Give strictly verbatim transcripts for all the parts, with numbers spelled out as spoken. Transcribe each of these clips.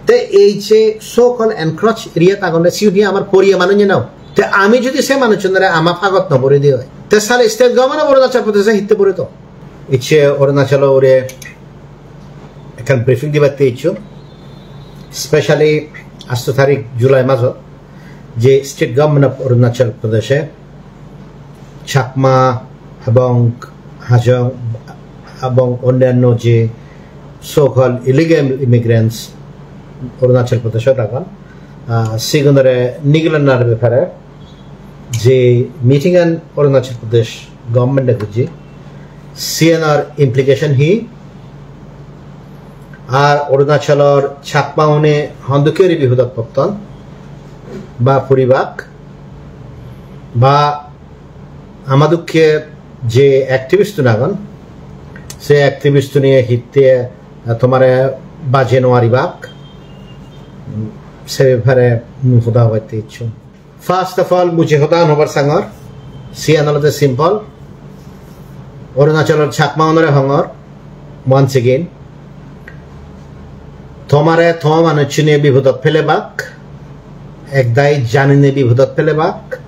Te ei je so-called encroach area agonde, siun hi amar poriye manuj ne nw? Te ami jodi se manuchunore ama pagot nw bori di oi, te sale state government of Arunachal Pradesh-e hitte bori do? Icche Arunachal ore ekkan briefing dibatte icchu, specially asto tarik July majo, je state government of Arunachal Pradesh-e Chakma ebong Hajong ebong onnanno je so-called illegal immigrants Arunachal Pradesh-ot agon, ah, sigunore nigilanar bepare je meeting-an Arunachal Pradesh government-e gojje, siyanor implication hi? Ar Arunachalor Chakmaune hondokke guri bipodot potton ba puribak, ba amadokke je activist-un agon, se activist-une hitte, ah, tomare baje nw paribak, se bepare mui hoda hobatte icchu. First of all, mui je hodan hobar sangor, siyan olode simple. Arunachalor Chakma unore hongor, once again, tomare toma manuchune bipodot pelebak, ek dagi janine bipodot pelebak,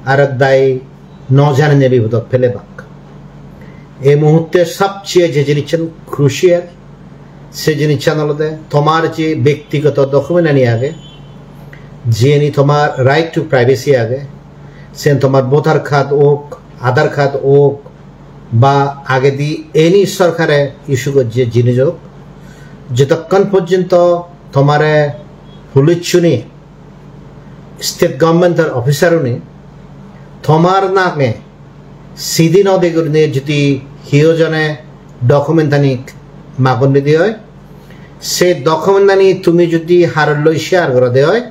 ar ek dagi no janine bipodot pelebak. Ei muhutte sobcheye je jinissan crucial, se jinissan olode tomar je bektigoto document ani age, jiyeni tomar right to privacy age, sen tomar voter card ok, Aadhaar card ok, ba agedi any sorkare issue gojje jinis ok, jotokkon porjonto tomare police-une, state government-or officer-une tomar name sidi no de gurinei jodi hiyo jone document ani magon di oi, se document ani tumi jodi haror loi share goro de oi,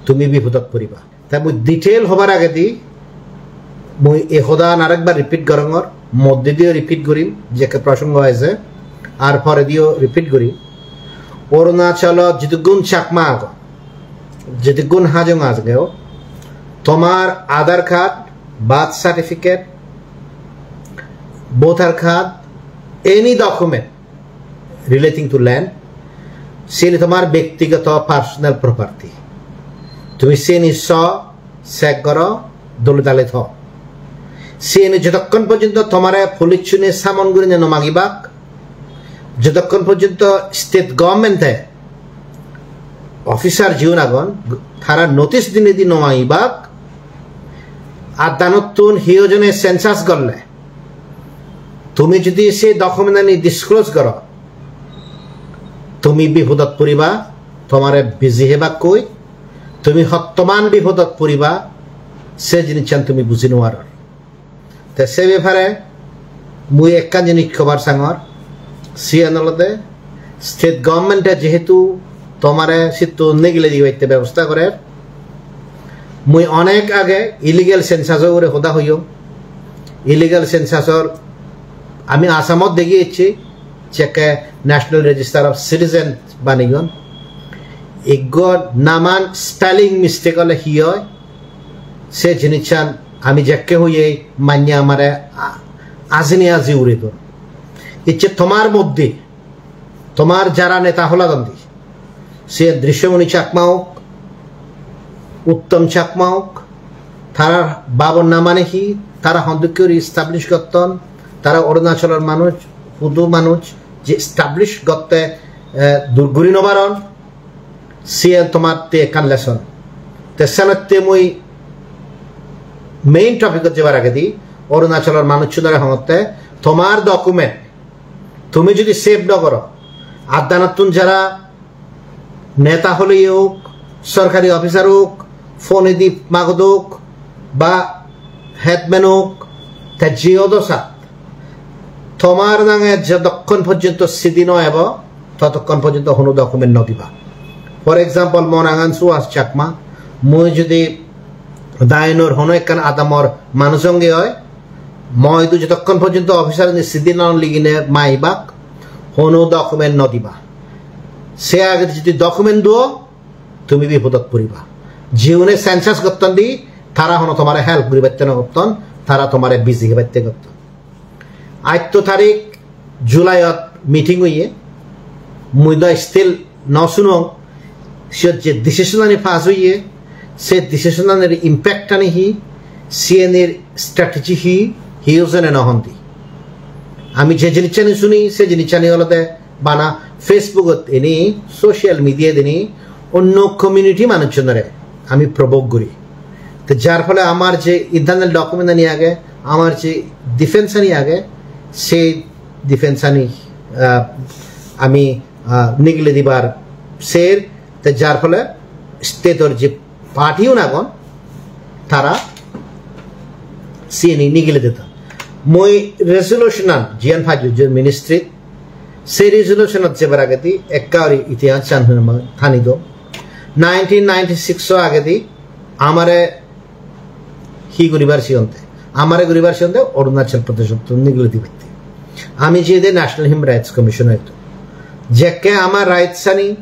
tumi bipodot poriba. Te mui detail hobar agedi mui ei hodan arekbar repeat gorongor, moddediyo repeat gurim, jekke prosongo eje, ar porediyo repeat gurim. Arunachalot jidukkun Chakma agon, jidukkun Hajong agon, tomar Aadhaar card, birth certificate, voter card, any document relating to land, siyeni tomar bektigoto personal property. Tumi siyeni so, check goro, dole dale tho. Siyeni jotokkon porjonto tomare police-une summon gurinei no magibak, jotokkon porjonto state government-e officer jiun agon, tara notice dinei di no magibak, ar danottun hiyo jone census gorle, tumi jodi se document ani disclose goro, tumi bipodot poriba, tomare biji hebakkoi, tumi hottoman bipodot poriba, se jinissan tumi buji no paror. Te se bepare mui ekkan jinis hobar sangor, siyan olode state government-e jehetu tomare sittu nigile dibatte bebosta gorer, mui onek age illegal census-o ugure hoda hoyong. Illegal census-or ami Assamot degi ecchi, jekke National Register of Citizen baneyon. Iggo naman spelling mistake ole hi oi, se jinissan ami jekke hoye manye amare a-, ajini aji uri don. Icche tomar moddhe, tomar jara neta holadon di, se Drishyamuni Chakma ok, Uttam Chakma ok, tara babonna mane hi, tara hondokke guri establish gotton, tara Arunachalor manuj, hudu manuj je establish gotte, eh, dur guri no paron, siyen tomatte ekkan lesson. Te senotte mui main topic-ot jebar agedi Arunachalor manuchunore hongotte, tomar document tumi jodi save no goro, addanottun jara neta hole ok, sorkari officer ok, phone-edi magodok, ba headman ok, te je odo sat, tomar nange jotokkon porjonto sidi no ebo, totokkon porjonto hono document no diba. For example, mo nangan Suhas Chakma, mui jodi Dainor hono ekkan adamor manuj onge oi, mo idu jotokkon porjonto officer-une sidi no ligine maibak, hono document no diba. Se agedi jodi document duo, tumi bipodot poriba. Jiune census gotton di, tara hono tomare help guribatte no gotton, tara tomare biji hebatte gotton. Atto tarik July-ot meeting oye, mui do still no sunong, siyot je decision ani pass oye, se decision anir impact ani hi, siyenir strategy hi, hiyo jene no hondi. Ami je jinissani suni, se jinissani olode bana Facebook-ot ini, social media-t ini, onno community manuchunore ami provoke guri. Te jar phole amar je internal document ani age, amar je defense ani age, se defense ani, ah, ami, ah, nigile dibar ser, te jar phole state-or je party-un agon, tara siyeni nigile diton. Mui resolution-an jiyan pajjo je ministry, se resolution-ot jebar agedi ekka guri itihas san hoi thani do. Nineteen ninety-six-o agedi amare hi guribar siyonde? Amare guribar siyonde Arunachal Pradesh-ottun nigile dibatte. Ami jiyede National Human Rights Commission-o idu. Jekke amar rights ani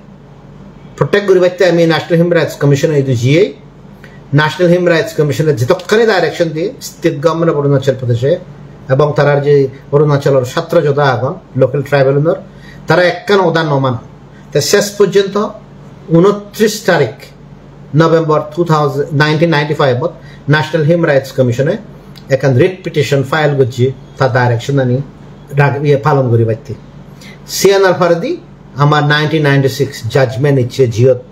protect guribatte ami National Human Rights Commission-o idu jiyei. National Human Rights Commission-e jedokkani direction diye, state government of Arunachal Pradesh-e ebong tarar je Arunachalor chhatro jodha agon, local tribal-unor, tara ekkan order no manon. Te ses porjonto unotris tarik November two thousand, nineteen ninety-five-ot National Human Rights Commission-e ekkan writ petition file gojje, ta direction ani rag-, iye, palon guribatte. Siyanor poredi amar nineteen ninety-six judgment icche, jiyot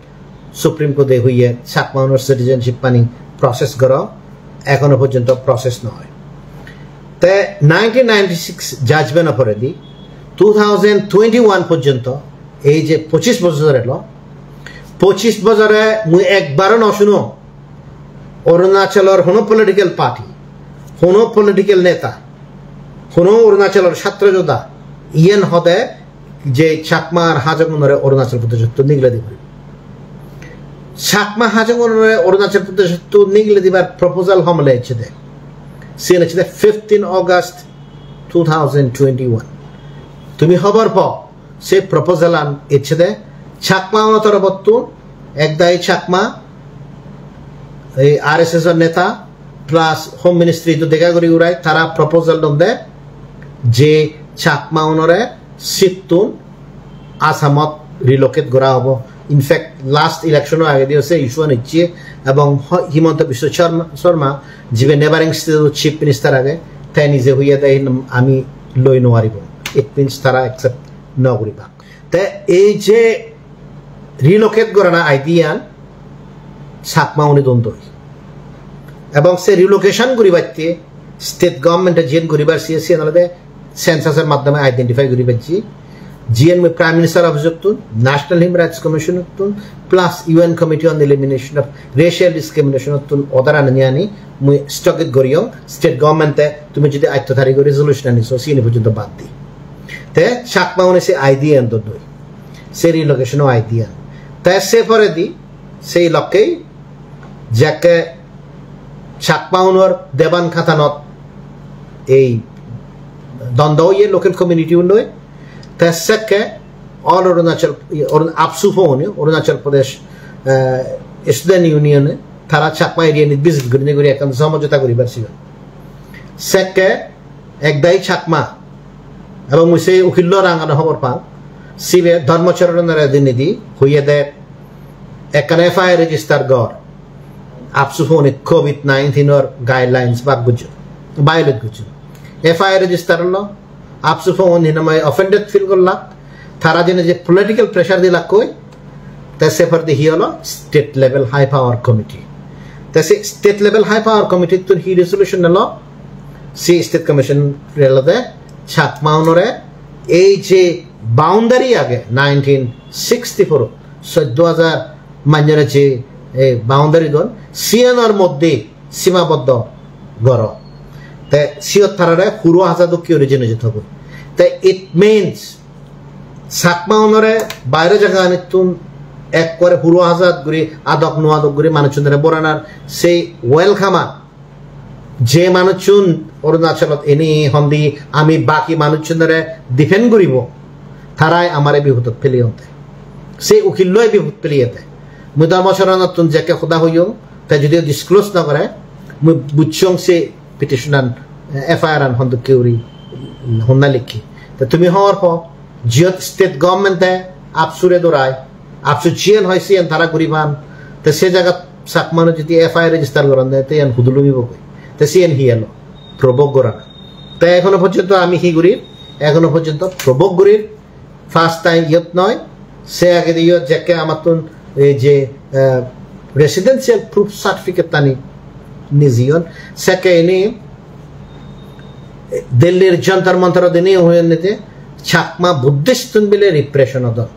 Supreme Court-e hoye Chakma-unor citizenship ani process goro, ekhono porjonto process no oy. Te nineteen ninety-six judgment-o poredi two thousand twenty-one porjonto, ei je pochish bojor elo, pochish bojore mui ekbaro no suno Arunachalor hono political party, hono political neta, hono Arunachalor chhatro jodha iyen hode je Chakma ar Hajong-unore Arunachal Pradesh-ottun nigile dibar. Chakma Hajong-unore Arunachal Pradesh-ottun nigile dibar proposal homole ecchede? Siyen ecchede fifteen August two thousand twenty-one. Tumi hobor po, se proposal-an ecchede Chakma-unor torobottun, Ekdagi Chakma, ei R S S-or neta, plus Home Ministry-ttu dega guri urai, tara proposal donde je Chakma-unore sittun Assamot relocate gora obo. In fact, last election-o agediyo se issue-an ecche, ebong ho-, Himanta Biswa Sharma, Sharma, jibe neighboring state-o chief minister age, te nije hoyede, ami loi no paribo. It means tara accept no guribak. Te ei je relocate gorana idea-an Chakma-une dondoi. Ebong se relocation guribatte state government-e jiyen guribar siye, siyen olode census-or maddhome identify guribatte. Jiyen mui Prime Minister Office-ottun, National Human Rights Commission-ottun, plus U N Committee on Elimination of Racial Discrimination-ottun order ani ani mui sthogit goriyong. State government-e tumi jodi atto tarikh resolution-an iso, siyeni porjonto bad di. Te Chakma-une se idea-an dondoi. Se relocation-o idea-an. Te se poredi, sei lokkei, jekke Chakma-unor Deban Khatanot ei dondo oye local community-unoi, te sekke All Arunachal, Arun-, AAPSU-fo-une, Arunachal Pradesh, eh, Student Union-e, tara Chakma area-nit visit gurinei guri ekkan somojota guribar sigon. Sekke Ekdagi Chakma, ebong mui se ukillo rangano hobor pang, sibe Dharmacharanore dinedi hoyede ekkan F I R register gor, AAPSU-fo-une covid nineteen-or guidelines bak gujjo, violate gujjo. F I R register ollo, AAPSU-fo-un hinamai offended feel gollak, tara jene je political pressure dilakkoi, te se poredi hi olo, state level high power committee. Te se state level high power committee-tun hi resolution elo, se state commission elode Chakma-unore ei je boundary age nineteen sixty-four, soddo hajar manjore je, eh, boundary don, siyanor moddhe simaboddo goro. Te siyot tarare huro haja dokke guri jeinei jei thobo. Te it means Chakma-unore baire jaganittun ekkore huro hajat guri adok no adok guri manuchunore boranar sei welcome-an je manuchun Arunachalot eni hondi ami baki manuchunore defend guribo, tarai amare bipodot peleyon te. Sei ukilloi bipod peleyede. Mui Dharmacharanotun jekke hoda hoyong, te jodi disclose no gore, mui bujjong se petition-an, eh, F I R-an hondokke guri, mm, honna likki. Te tumi hobor po, jiyot state government-e AAPSU-re dorai, Apsut jiyen hoi siyen tara guri pan. Te se jagat Chakma-uno jodi F I R register goron de, te iyan hudu lumibo goi. Te siyen hi elo? Provoke gorana. Te ekhono porjonto ami hi gurir? Ekhono porjonto provoke gurir. First time iyot noi. Se agedi iyot jekke amattun ei je, eh, residential proof certificate tani nijeyon. Sekke ini Delhir Jantar Mantar-ot ini hoyonne je Chakma Buddhist-tun bile repression odon.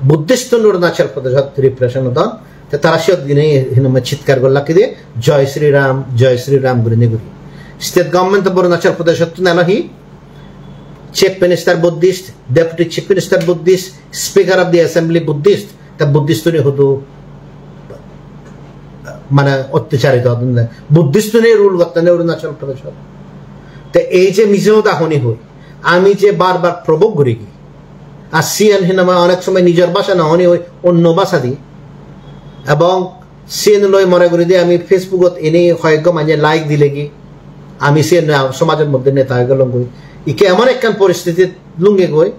Buddhist-tun Arunachal Pradeshot repression odon. Te tara siyot gine hinamai chitkar gollak ki de, "Jai Shri Ram, Jai Shri Ram" gurinei guri. State government of Arunachal Pradesh-ottun elo hi? Chief Minister Buddhist, Deputy Chief Minister Buddhist, Speaker of the Assembly Buddhist, te Buddhist-tune hudu mane ottacharito hodon de. Buddhist-tune rule gotton de Arunachal Pradesh-ot. Te ei je mije hoda honi hoi, ami je bar bar provoke guri gi, ar siyan hinamai onek somoy nijor bhasha no honi hoi onno bhasha di, ebong siyen loi mone guri de ami Facebook-ot ini hoyekko manje like dilegi, ami siyen loi somajor moddhe neta hoi gelongoi. Ikke emon ekkan poristhitit lungegoi,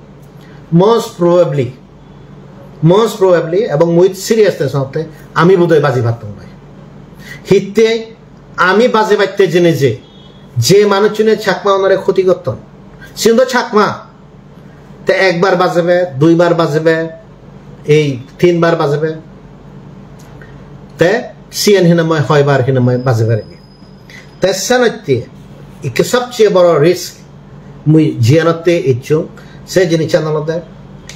most probably, most probably, ebong mui seriousness hotte ami bodoi baji pattung noi. Hitte ami baji patte jene je, je manuchchune Chakma-unore khoti gotton, sigun do Chakma, te ekbar bajebe, duibar bajebe, ei tinbar bajebe. Te siyen hinamai hoibar hinamai bajebar ege. Te senotte ikke sobcheye boro risk mui jiyanotte icchung, se jinissan olode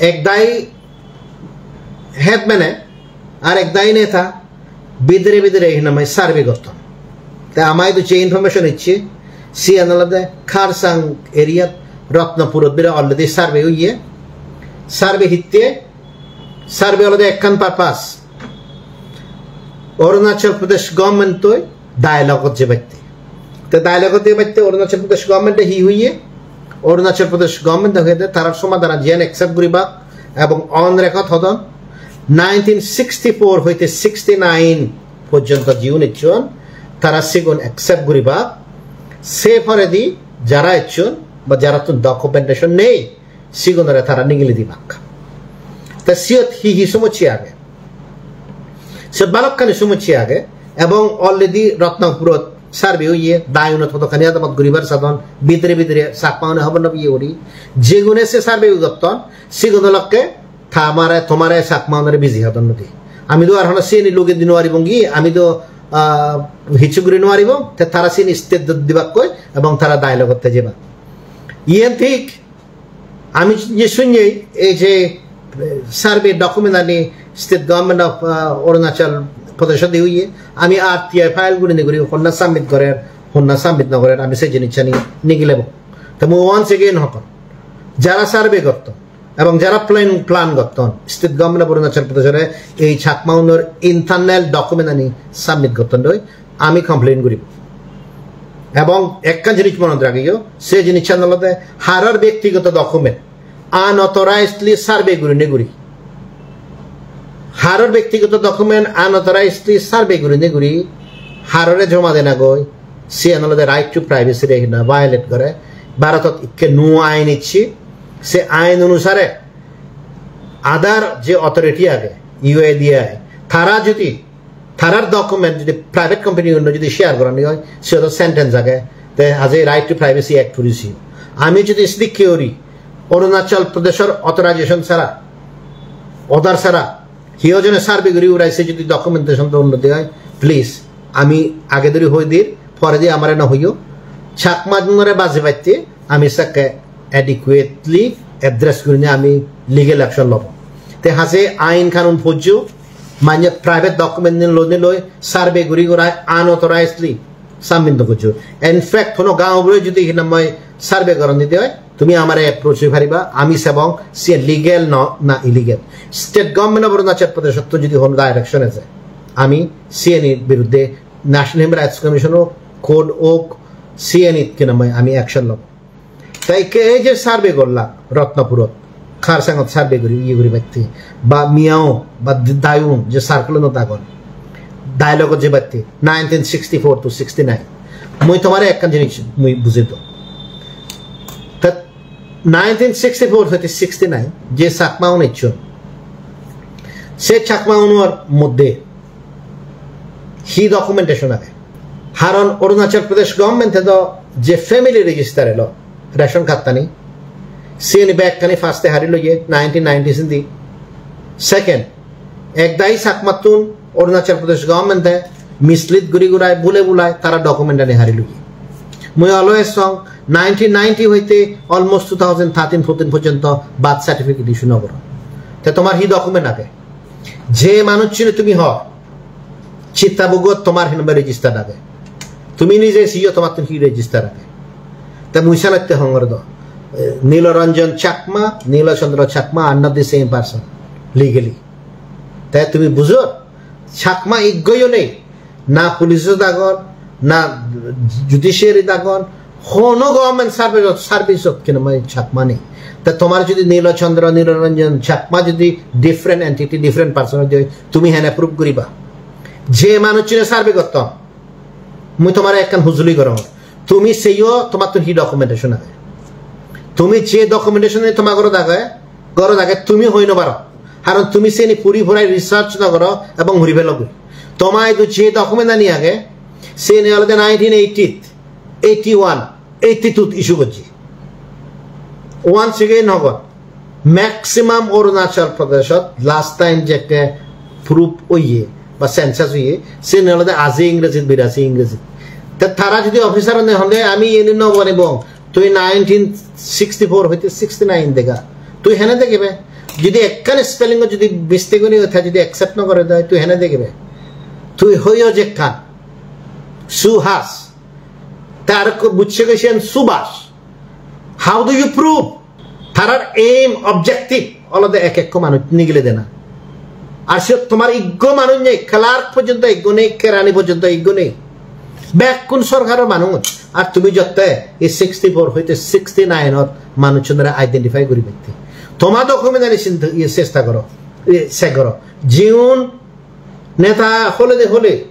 ek dagi headman-e ar ek dagi neta bidire bidire hinamai survey gotton. Te ama idu je information icche, siyan olode Kharsang area-t Ratnapur-ot bile already survey oye. Survey hitte? Survey olode ekkan purpose, Arunachal Pradesh government-oi dialogue-ot jebatte. Te dialogue-ot jebatte Arunachal Pradesh government-e hi hoye? Arunachal Pradesh government-e hoyede tarar somadhan jiyan accept guribak ebong on record hodon. Nineteen sixty-four hoite sixty-nine porjonto jiun ecchon, tara sigun accept guribak. Se poredi jara ecchon ba jarattun documentation nei, sigunore tara nigili dibak. Te siyot hi hi somossya age? Siyot balokkani somossya age, ebong already Ratnapurot survey oye, Diyunot hodokkani adamot guribar sadon, bidire bidire Chakma-une hobor no piye guri. Jegune se survey gotton, sigun olokke tamare, tomare Chakma-unore biji hodon nodi. Ami do ar hono siyeni lugei di no paribong gi, ami do, ah, hissu guri no paribong, te tara siyeni state-ot dibakkoi, ebong tara dialogue-otte jebak. Iyen thik, ami je sunnei ei je, eh, survey document ani state government of, ah, Arunachal Pradesh-ot diye oye, ami R T I file gurinei guri honna submit gorer, honna submit no gorer, ami se jinissani nigilebo. Te mui once again hokkong, jara survey gotton ebong jara plan, plan gotton, state government of Arunachal Pradesh-ore ei Chakma-unor internal document ani submit gotton doi, ami complain guribo. Ebong ekkan jinis monot ragiyo, se jinissan olode haror bektigoto document unauthorizedly survey gurinei guri, haror bektigoto document unauthorizedly survey gurinei guri, harore joma dena goi, siyan olode right to privacy re hina violate gore. Bharotot ikke nuo ain icche, se ain onusare other je authority age, U I D A I, tara jodi tarar document jodi private company unno jodi share gorani oi, siyot sentence age, te aje Right to Privacy Act puri siyo. Ami jodi sidikke guri Arunachal Pradeshor authorization sara, order sara, hiyo jone survey guri uraise jodi documentation to unno de oi, please, ami age dori hoi dir, poredi amare no hoyo. Chakma unore baji batte ami sekke adequately address gurinei ami legal action lobo. Te haje ain kanun pojjo, mane private document ni loi, loi survey guri gurai unauthorizedly submit no gojjo. In fact, hono gaon bure jodi hinamai survey goron dide oi, tumi amare approach gori pariba, ami sebong se legal no, na illegal. State government of Arunachal Pradesh otto jodi hono direction eje, ami siyenir biruddhe National Human Rights Commission ok, court ok, siyenit hinamai ami action lobo. Te ikke ei je survey gollak Ratnapurot, Kharsangot survey guri, iye guri batte, ba Miao, ba Diyun je circle-unot agon, dialogue-ot je batte, nineteen sixty-four to sixty-nine. Mui tomare ekkan jinis mui bujei dong. Te nineteen sixty-four hoite sixty-nine je Chakma-un ecchon, Se Chakma unor moddhe hi documentation age? Haron Arunachal Pradesh government-e do je family register elo, ration card tani, siyeni bekkani first-e hari loye nineteen ninety sindi. Second, ek dagi Chakmattun Arunachal Pradesh government-e mislead guri gurai, bule bulai tara document ani hari loye. Mui always song, nineteen ninety hoite almost two thousand thirteen fourteen porjonto birth certificate issue no goron. Te tomar hi document age? Je manuchchune tumi ho, Chittabugot tomar hi number register age? Tumi nije siyo tomattun hi register age? Te mui senotte hongor do. Eh, Niloranjan Chakma, Nilachandra Chakma are not the same person legally. Te tumi bujo, Chakma ekkoyo nei, na police-ot agon, na judiciary-t agon, hono government service-ot, service-ot hinamai Chakma nei. Te tomar jodi Nilachandra, Niloranjan Chakma jodi different entity, different person oi, tumi hene proof guriba? Je manuchchune survey gotton, mui tomare ekkan hujuli gorong. Tumi seyo tomattun hi documentation age? Tumi je documentation ani toma gorot age, gorot age tumi hoi no paro. Haron tumi seni puri purai research no goro ebong huri pelo goi. Toma idu je document ani age, seni olode nineteen eighty, eighty-one, eighty-two issue gojje. Once again hobo, maximum Arunachal Pradeshot last time jekke proof oye ba census oye, seni olode aji Ingrejit, biraji Ingrejit. Te tara jodi officer hone, hone ami eni no banibong, tui nineteen sixty-four hoite sixty-nine dega. Tui hene degibe? Jodi ekkan spelling-ot jodi mistake oni, te jodi accept no gore de, tui hene degibe? Tui hoyo jekkan Suhas, te arokko bucche goi siyan Subhas. How do you prove? Tarar aim, objective olode ek ekko manuj nigile dena. Ar siyot tomar ekko manuj nei, clerk porjonto ekko nei, kerani porjonto ekko nei. Bekkun sorkaror manuj. Ar tumi jotte ei sixty-four hoite sixty-nine-ot manuchunore identify guribatte. Toma document ani sinto, iye, chesta goro, iye, check goro. Jiun neta holode hole,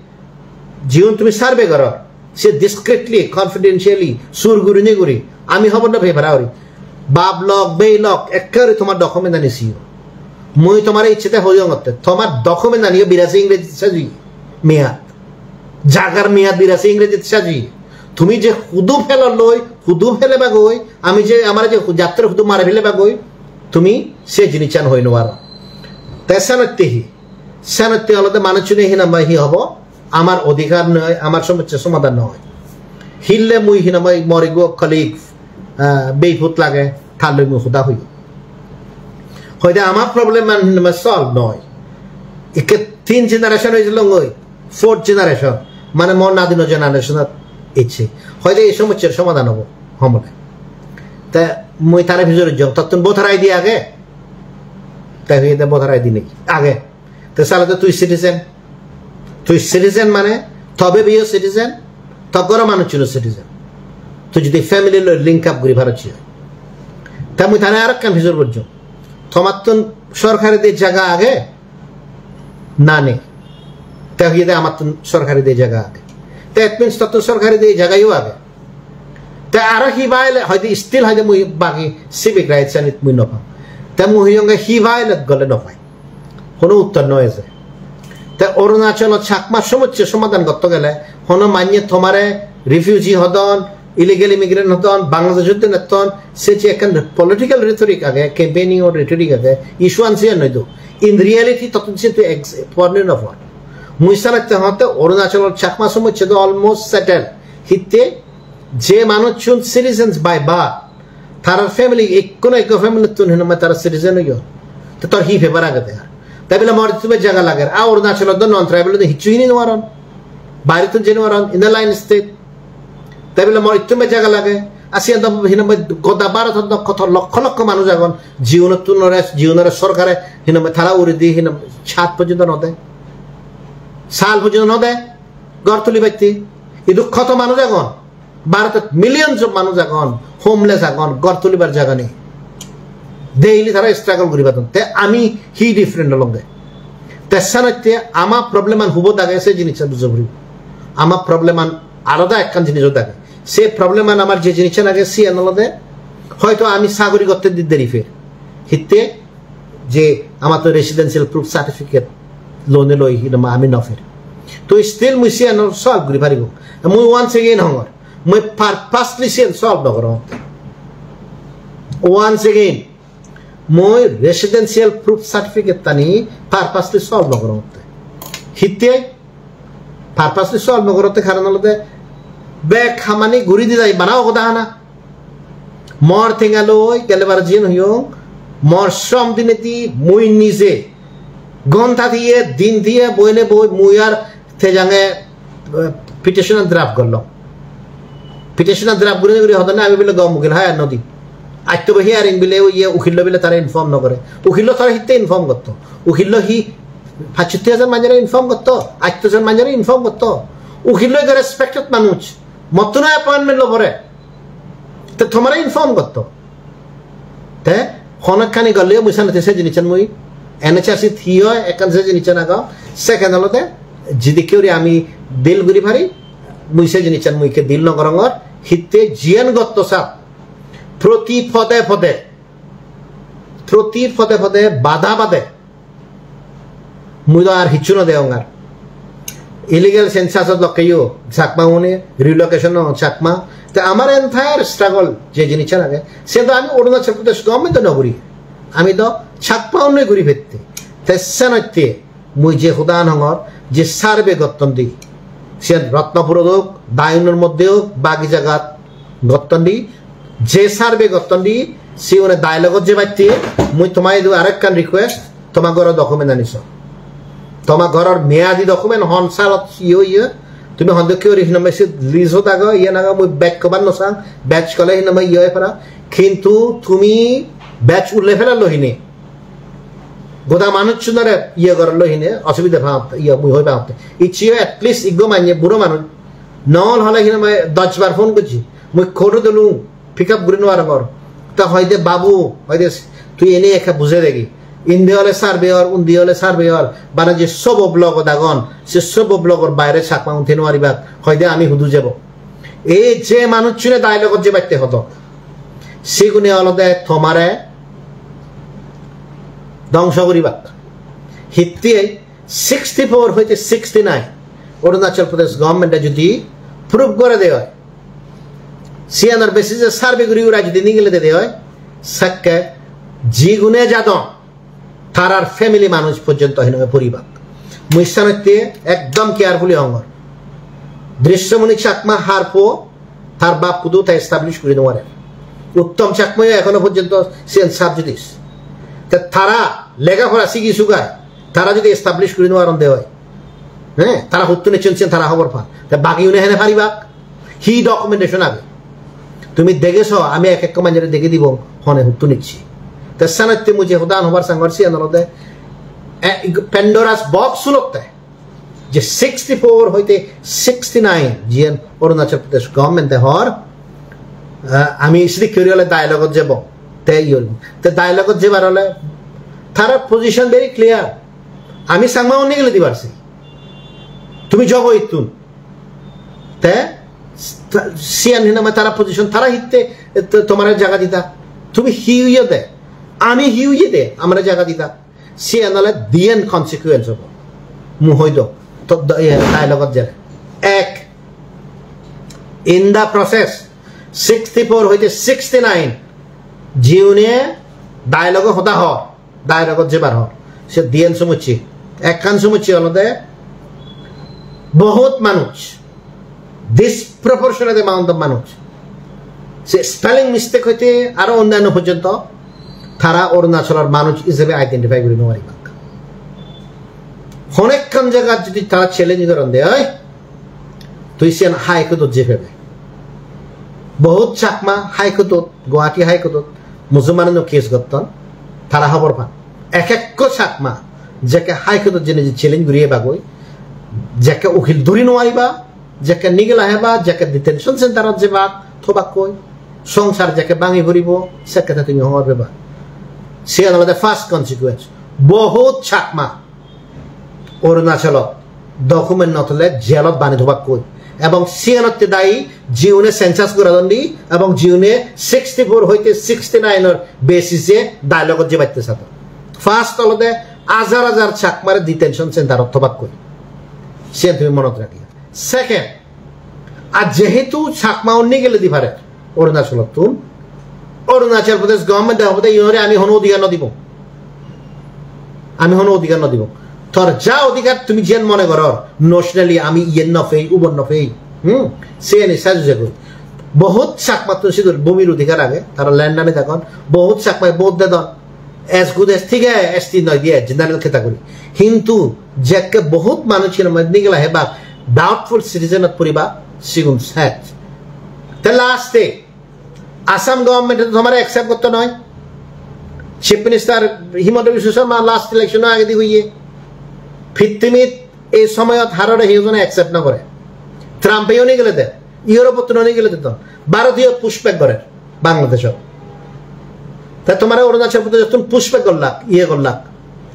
jiun tumi survey goro, se discreetly, confidentially, sur gurinei guri, ami hobor no pei para guri. Bap lok, bei lok, ekkere tomar document ani siyo. Mui tomare icchete hoyongotte, tomar document ani biraji Ingrejit saji miyat. Jagar miyat biraji Ingrejit saji. Tumi je hudu phelor loi, hudu pheleba goi, ami je, amare je jattre hudu mare pheleba goi, tumi se jinissan hoi no paro. Te senotte hi? Senotte olode manuchune hinamai hi hobo? Amar odhikar noi, amar somossar somadhan noi. Hille mui hinamai mor ekko colleague, ah, beiput lage, tar loi mui hoda hoyong. Hoide amar problem an hinamai solve noi. Ikke tin generation oi jelongoi, fourth generation, mane mor nadino generation ot ecche. Hoide ei somossar somadhan obo, homole. Te mui tare pijor jong, "Tottun voter I D age?" Te hoide, "Voter I D nei." "Age." Te sale to tui citizen. Tui citizen mane, tobe biyo citizen, to goro manuchchuno citizen. Tui jodi family loi link up guri paro chi. Te mui tare arekkan pijor gojjong. Tomattun sorkari de jaga age? Na nei. Te hoyede amattun sorkari de jaga age. Te it means tottun sorkari de jaga yo age. Te aro hi violate, hoide still hoide mui bagi civic rights anit mui no pang. Te mui hoyonge hi violate gole no pai. Hono uttor no eje. Te Arunachalot Chakma somossya somadhan gotto gele, hono manye tomare refugee hodon, illegal immigrant hodon, Bangladesh hodon etton, se je ekkan political rhetoric age, campaigning or rhetoric age, issue an siyan noi do. In reality, tottun siyan tui ex-, porne no por. Mui sanatte hotte Arunachalot Chakma somossya do almost settle. Hitte je manuchun citizens by birth, tarar family, ekko na ekko family tun hinamai tara citizen oyon. Te tor hi paper age te? Te bile mor ittume jaga lager. A Arunachalot do non tribal do hissu hini no paron. Bairettun jei no paron, inner line state. Te bile mor ittume jaga lage. A siyan do hinamai goda Bharotot do koto lokkho lokkho manuj agon. Jiunottun ore, jiunore sorkare hinamai tara uri di hinamai chat porjonto no de. Sal porjonto no de. Ghor tuli batte. Idu koto manuj agon. Bharotot millions of manuj agon, homeless agon, ghor tulibar jaga nei. Daily tara struggle guribattun. Te ami hi different olonge? Te senotte ama problem an hubot age se jinissan bujo puribo. Ama problem an alada ekkan jinisot age. Se problem an amar je jinissan age siyan olode hoito ami sagori gotte di deri per. Hitte je amattun residential proof certificate lone loi hinamai ami no peri. To still mui siyan solve guri paribo. Mui once again hongor, mui purposely siyan solve no gorong. Once again, mui residential proof certificate tani purposely solve no gorong. Hitte purposely solve no gorotte karon olode bek hamani guri didai bana ogoda hana. Mor tenga loi gelebar jiyen hoyong, mor srom dinedi mui nije gonta diye, din diye, boine boi mui ar Tejange, eh, petition draft gorlo. Petition draft guri guri hodonne ami bile gom ukil hire no di. Atto bo hearing bile oye ukillo bile tare inform no gore. Ukillo tare hitte inform gotto? Ukillo hi pachsotti hajar manjore inform gotto? Atto jon manjore inform gotto? Ukillo ekko respected manuj. Mottuno appointment lo pore. Te tomare inform gotto. Te hono ekkani golle mui sanate se jinissan mui N H R C hi oi ekkan se jinissan ago. Second olode jidikke guri ami deal guri pari, mui se jinissan mui ikke deal no gorongor. Hitte jiyen gotto sap, proti pode pode, proti pode pode bada bade mui do ar hissu no degong ar. Illegal census-ot lokkeyo Chakma une, relocation-o Chakma. Te amar entire struggle je jinissan age, se do ami Arunachal Pradesh government-o no guri. Ami do Chakma une guri pette. Te senotte mui je hodan hongor, je survey gotton di, siyen Ratnapurot ok, Diyunor moddhe ok, bagi jagat gotton di, je survey gotton di, siune dialogue-ot jebatte, mui toma idu arekkan request, toma ghoro document ani so. Toma ghoror meadi document hon salot iye oye, tumi honde ki guri hinamai se list-ot ago, iyen ago, mui bek hobar no sang, bek hole hinamai iye oi para. Kintu tumi bek ulle felalo hine. Goda manuchunore iye gorlo hine, osubide pang, iye mui hoi pang. Icche at least iggo manye buro manuj. Nol hole hinamai dosh bar phone gojji. Mui court-o delung, pick up guri no parongor. Ta hoide, "Babu," hoide, "tui ene ekka buje degi. Indi ole surveyor, undi ole surveyor. Bana je sobo block-ot agon, se sobo block-or baire Chakma un thei no paribak." Hoide, "Ami hudu jebo?" Ei je manuchune dialogue-ot jebatte hodon, sigune olode tomare dongso guribak. Hitte sixty-four hoite sixty-nine Arunachal Pradesh government-e jodi proof gore de oi, siyanor basis-e survey guri ura jodi nigile de de oi, sekke jigune jadon, tarar family manuj porjonto hinamai puribak. Mui senotte ekdom carefully hongor. Drishyamani Chakma harpo tar bap hudu ta establish guri no pare. Uttom Chakma-yo ekhono porjonto siyan sub judice. Te tara lega pora sigi sugai, tara jodi establish guri no paron de oi, he, tara huttun ecchon siyan tara hobor pan. Te bagi une hene paribak? Hi documentation age? Tumi degeso, ami ek ekko manjore dege dibong, hone huttun ecche. Te senotte mui je hodan hobar sangor siyan olode, eh, Pandora's box hulotte. Je sixty-four hoite sixty-nine jiyen Arunachal Pradesh government-e hor, eh, ami sidikke guri ole dialogue-ot jebong. Te iye, te dialogue-ot jebar ole tara position very clear. Ami Changma-un nigile dibar se. Tumi jogo ittun. Te, ta-, siyan hinamai tara position, tara hitte, e, to-, tomare jaga dida. Tumi hi oye de? Ami hi oye de? Amare jaga dida. Siyan ole diyen consequence obo. Mui hoi do. To, do, iye, dialogue-ot jele. Ek, in the process, sixty-four hoite sixty-nine, jiune dialogue-o hoda hor, dialogue-ot jebar hor. Se diyen somosse. Ekkan somosse olode bohut manuj, disproportionate amount of manuj. Se spelling mistake hoite aro onnanno porjonto tara Arunachalor manuj ijebe identify guri no paribak. Honekkan jagat jodi tara challenge goron de oi, tui siyan High Court-ot jei pebe. Bohut Chakma High Court-ot, Guwahati High Court-ot Musulman-uno case gotton, tara hobor pan. Ek ekko Chakma jekke High Court-ot jeinei je challenge guri ebagoi, jekke ukil duri no pariba, jekke nigila heba, jekke detention center-ot jeba, thobakkoi, songsar jekke bangi poribo, sekke te tumi hobor peba. Siyan olode first consequence. Bohut Chakma Arunachalot document no thole jailot bani thobakkoi. Ebong siyanotte dayi jiune census goradon di ebong jiune sixty-four hoite sixty-nine-or basis-e dialogue-ot jebatte sadon. First olode hajar hajar Chakmare detention center-ot thobakkoi. Siyan tumi monot ragiyo. Second, ar jehetu Chakma un nigele di pare Arunachalottun, Arunachal Pradesh government-e hobode, "Iyore ami hono odhikar no dibo. Ami hono odhikar no dibo. Tor ja odhikar tumi jiyan mone goror, nationally ami iyen no pei, ubon no pei." Hmm? Siyeni sajuje goi. Bohut Chakmattun sidur bhumir odhikar age, tara land ani dagon. Bohut Chakmai vote dedon. As good as thik age, S T noi diye, general category. Hintu jekke bohut manuj hinamai nigela hebak, doubtful citizen-ot puriba, sigun set. Te last-e Assam government-e to tomare accept gotto noi. Chief Minister Himanta Biswa Sarma last election-o agedi hoye, pittimit ei somoyot harore hiyojone accept no gore. Trump-e-o nigele de, Europe-ottun-o nigele de to. Bharotiyo pushback gore Bangladesh-ot. Ta tomare Arunachal Pradesh-ottun pushback gollak, iye gollak.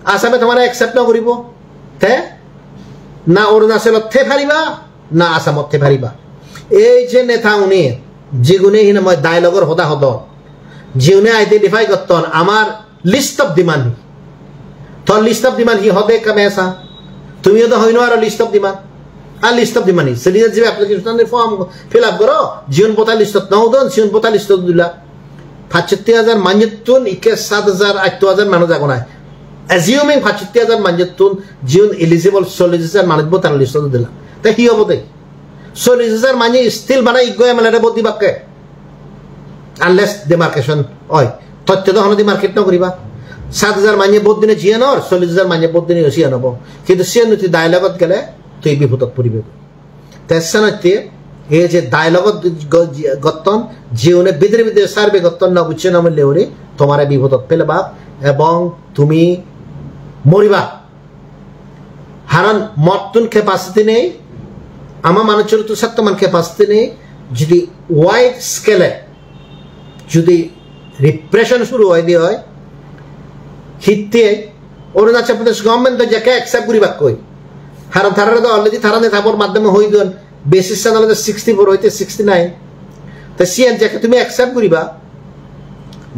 Assam-e tomare accept no guribo. Te na Arunachal-ot thei pariba, na Assam-ot thei pariba. Ei je neta uni, jigune hinamai dialogue-or hoda hodon, jigune identify gotton, amar list of demand hi? Tor list of demand hi hode ekka me sa? Tumiyo do hoi no paro list of demand. Ar list of demand hi? Citizenship application form fill up goro, jiun voter list-ot no udon, siun voter list-ot udila. Pachsotti hajar manjottun ikke sat hajar, atto hajar manuj agon ai. Assuming pachsotti hajar manjottun jiun eligible chollish hajar manuj voter list-ot udila. Te hi obo de? Chollish hajar manye still bana iggo M L A re vote dibakke. Unless demarcation oi. Totte do hono demarcate no guriba. Sat hajar manye vote dine jiyan or, chollish hajar manye vote dine jiyan obo. Kintu siyan tui dialogue-ot gele tui bipodot puribe. Te senotte ei je dialogue-ot go-, gotton, jiune bidire bidire survey gotton no bucche no mille guri, tomare bipodot pelebak ebong tumi moriba. Haron mottun capacity nei, ama manuchor tu sattoman capacity nei, jodi wide scale-e jodi repression suru oi de oi, hitte Arunachal Pradesh government-e jekke accept guribakkoi. Haron tarare do already tara netabor maddhome hoi don, basis san olode sixty-four hoite sixty-nine. Te siyan jekke tumi accept guriba,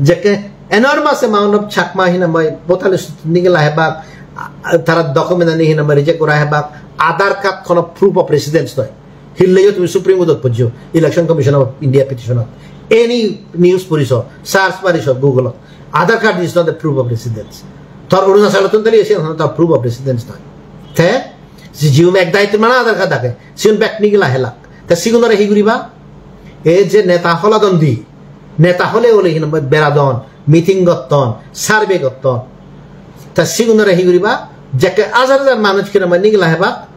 jekke enormous amount of Chakma hinamai voter list nigela hebak, a, a, tara document ani hinamai reject gora hebak, Aadhaar card hono proof of residence noi. Hilleyo tumi Supreme Court-ot pojjo, Election Commission of India petition-ot. Any news puriso, search mariso Google-ot. Aadhaar card is not a proof of residence. Tor Arunachal-ottun dali ese, tor proof of residence noi. Te, si jium ek daitto mane Aadhaar card age, sigun bek nigila helak. Te sigunore hi guriba? E je neta holadon di, neta hole hole hin beradon, meeting gotton, survey gotton. Te sigunore hi guriba? Jekke hajar hajar manuj hinamai nigila hebak,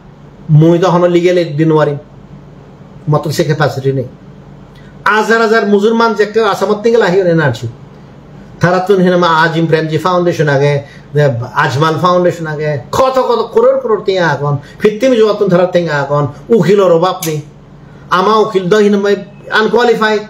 mui do hono legal aid di no parim. Mottun se capacity nei. Hajar hajar Musulman jekke Assamot nigila hi hone N R C. Tarattun hinamai Azim Premji Foundation age, Ajmal Foundation age, koto koto koror koror tenga agon. Pittim jugattun tara tenga agon. Ukilor obab nei. Ama ukil do hinamai unqualified.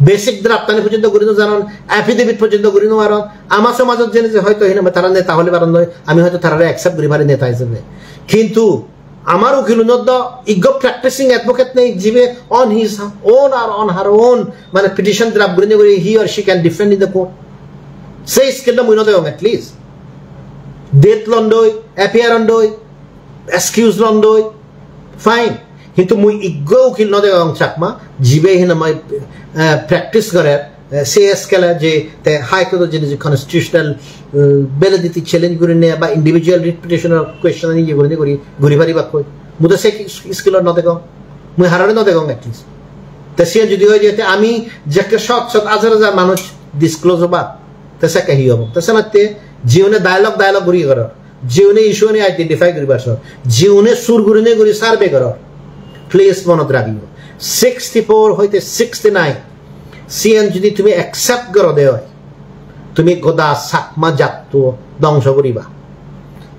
Basic draft ani porjonto guri no janon, affidavit porjonto guri no paron. Ama somajot jene je hoyto hinamai tara neta hole paron noi, ami hoyto tarare accept guri pari neta hisebe. Kintu amar ukilunor do iggo practicing advocate nei, jibe on his own or on her own, mane petition draft gurinei guri he or she can defend in the court. Sei skill do mui no degong at least. Date londoi, appear ondoi, excuse londoi, fine. Hintu mui iggo ukil no degong Chakma, jibe hinamai, eh, practice gorer, eh, se skill je te High Court-ot jeinei je constitutional, eh, validity challenge gurinei ba individual writ petition-or question ani iye gurinei guri, guri paribakkoi. Mui do se skill no degong. Mui harore no degong at least. Te siyan jodi oi je te ami jekke shot shot hajar hajar manuj disclose oba, te sekke hi obo? Te senotte jiune dialogue, dialogue guri goror, jiune issue ani identify guribar sor, jiune sur gurinei guri survey goror, please monot ragiyo. Sixty-four hoite sixty-nine, siyan jodi tumi accept goro de oi, tumi goda Chakma jatto dongso guriba.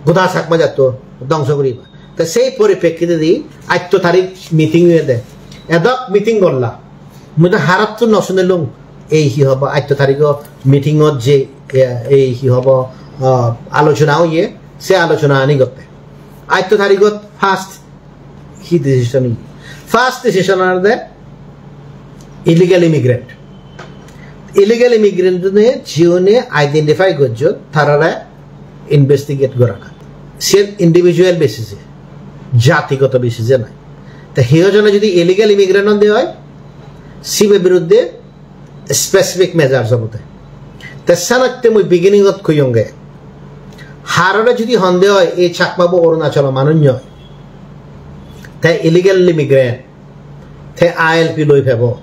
Goda Chakma jatto dongso guriba. Te sei poripekkitedi atto tarik meeting oyede. Edok meeting golla. Mui do harattun no sunilung. Ei hi hobo atto tarigo meeting-ot je, eh, ei hi hobo, ah, alochona oye, se alochona ani gotte. Atto tarigot first hi decision oye? First decision olode illegal immigrant. Illegal immigrant-une jiune identify gojjon, tarare investigate gorana. Siyen individual basis-e, jatigoto basis-e noi. Te hiyo jone jodi illegal immigrant honde oi, sibe biruddhe specific measures obo de. Te senotte mui beginning-ot hoyonge, harore jodi honde oi, ei Chakmabo Arunachalo manuj noi, te illegal immigrant, te I L P loi pebo,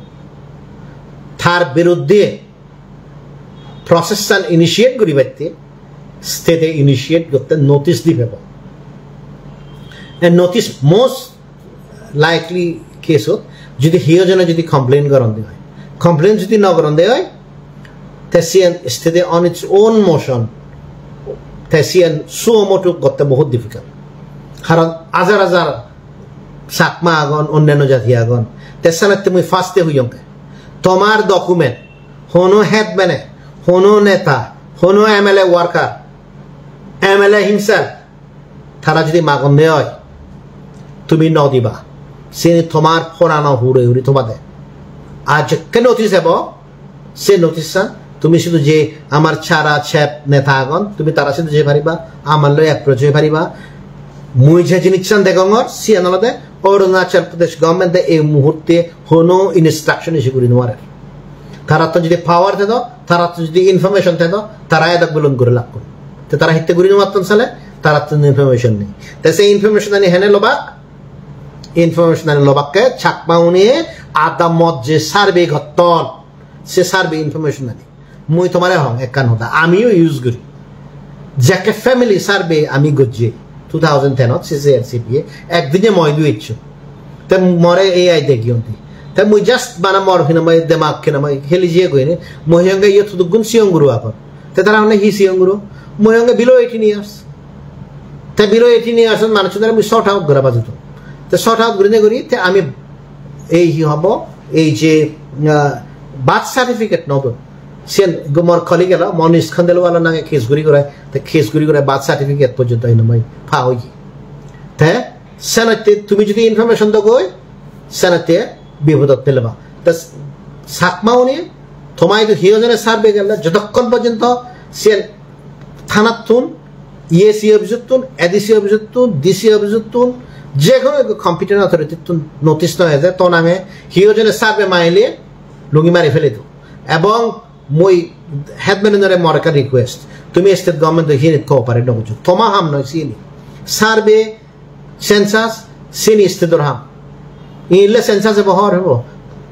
tar biruddhe process-an initiate guribatte state-e initiate gotte notice di pebo. And notice most likely case-ot jodi hiyo jone jodi complain goronde oi, complain jodi no goronde oi, te siyen state-e on its own motion, te siyen suo motu gotte bohut difficult. Karon hajar hajar Chakma agon, onnanno jati agon. Te senotte mui first-e hoyonge, tomar document, hono headman-e, hono neta, hono M L A worker, M L A himself, tara jodi magonde oi, tumi no diba. Siyeni tomar porano hure hure thobade. Ar jekke notice ebo, se notice-an tumi sidu je amar chara chep neta agon, tumi tara sidu jei pariba, amar loi approach oi pariba. Mui je jinissan degongor, siyan olode Arunachal Pradesh government-e ei muhurte hono instruction issue guri nw parer. Tarattun jodi power thedo, tarattun jodi information thedo, tara edok belong guri lakkon. Te tara hitte guri nw patton sale, tarattun information nei. Te se information ani hene lobak, information ani lobakke Chakma-une adamot je survey gotton, se survey information ani. Mui tomare hong ekkan hoda, amiyo use guri. Jekke family survey ami gojje two thousand ten-ot C C R C P-e, ekdine moi dui eccho. Te more A I degiyon di. Te mui just bana mor hinamai demak hinamai heli jiye goine, mui honge iyot hudukkun sigon guro agon. Te tara honne hi sigon guro? Mui honge below eighteen years. Te below eighteen years manuchunore mui sort out gora bajudong. Te sort out gurine guri te ami ei hi hobo, ei je, ah, birth certificate no don. Siyen go mor colleague elo, Monish Khandelwal nange case guri gurai, te case guri gurai birth certificate porjonto hinamai pa oye. Te senotte tumi jodi information dogoi, senotte bipodot peleba. Te Chakma-une toma idu hiyo jone survey gelle, jotokkon porjonto siyen thanattun, E A C office-ottun, A D C office-ottun, D C office-ottun, je hono ekko competent authority-ttun notice no eje, to nange hiyo jone survey marile lungi mari fele do. Ebong mui headman-unore mor ekkan request, tumi state government-o hiyeni cooperate no gojjo. Toma ham noi siyeni. Survey, census, siyeni state-or ham. Inle census ebo hor hebo.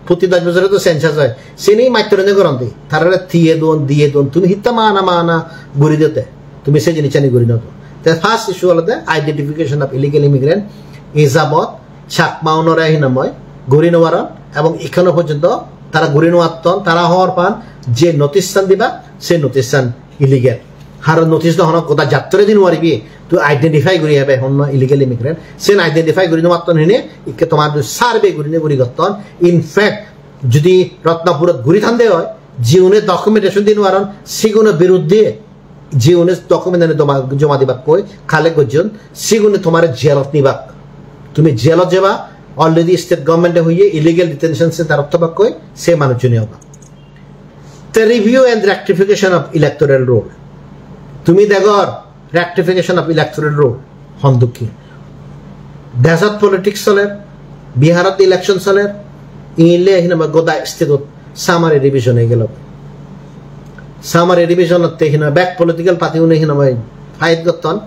Proti dos bojore to census oi. Siyeni mattorune goron de. Tarare tiye don, diye don. Tumi hitta mana mana guri dote. Tumi se jinissani guri no do. Te first issue olode identification of illegal immigrant. Ejabot Chakma-unore hinamoi guri no paron ebong ekhono porjonto tara guri no patton, tara hobor pan je notice-san diba, se notice-san illegal. Haro notice do hono goda jattore di no paribi, tui identify guri hebe honno illegal immigrant. Sen identify guri no patton hine, ikke tomar du survey gurine guri gotton. In fact, jodi Ratnapurot guri thande oi, jiune documentation di no paron, siguno biruddhe jiune document ani joma, joma dibakkoi, collect gojjon, sigune tomare jailot nibak. Tumi jailot jeba, already state government-e hoye illegal detention center-ot thobakkoi, se manuchchune oba. Te review and rectification of electoral roll. Tumi degor rectification of electoral roll hon dokke. Dejot politics soler, Biharot election soler, inle hinamai goda state-ot summary revision oi gelo. Summary revision-otte hinamai bek political party-une hinamai fight gotton.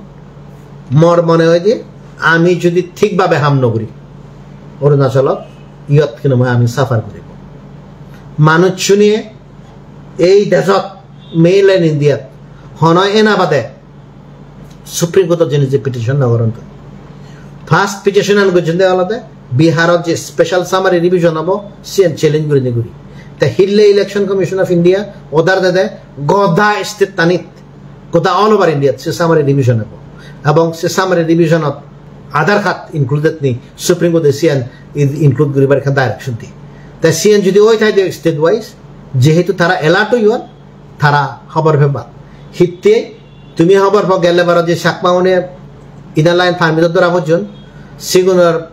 Mor mone hoide ami jodi thik bhabe ham no guri, Arunachalot iyot hinamai ami suffer guribo. Manuchchune ei dejot, mainland India-t hono ena bade Supreme Court-ot jeinei je petition no goron. First petition-an gojjonde olode Biharot je special summary revision obo, siyen challenge gurinei guri. Te hille Election Commission of India order dede goda state-anit, goda all over India-t se summary revision obo. Ebong se summary revision-ot Aadhaar card included nei, Supreme Court-e siyen in-, include guribar ekkan direction diye. Te siyen jodi oi thai de state wise, jehetu tara alert oyon, tara hobor peba. Hitte tumi hobor po gelle baro je Chakma-une Inner Line Permit-ot dhora pojjon, sigunor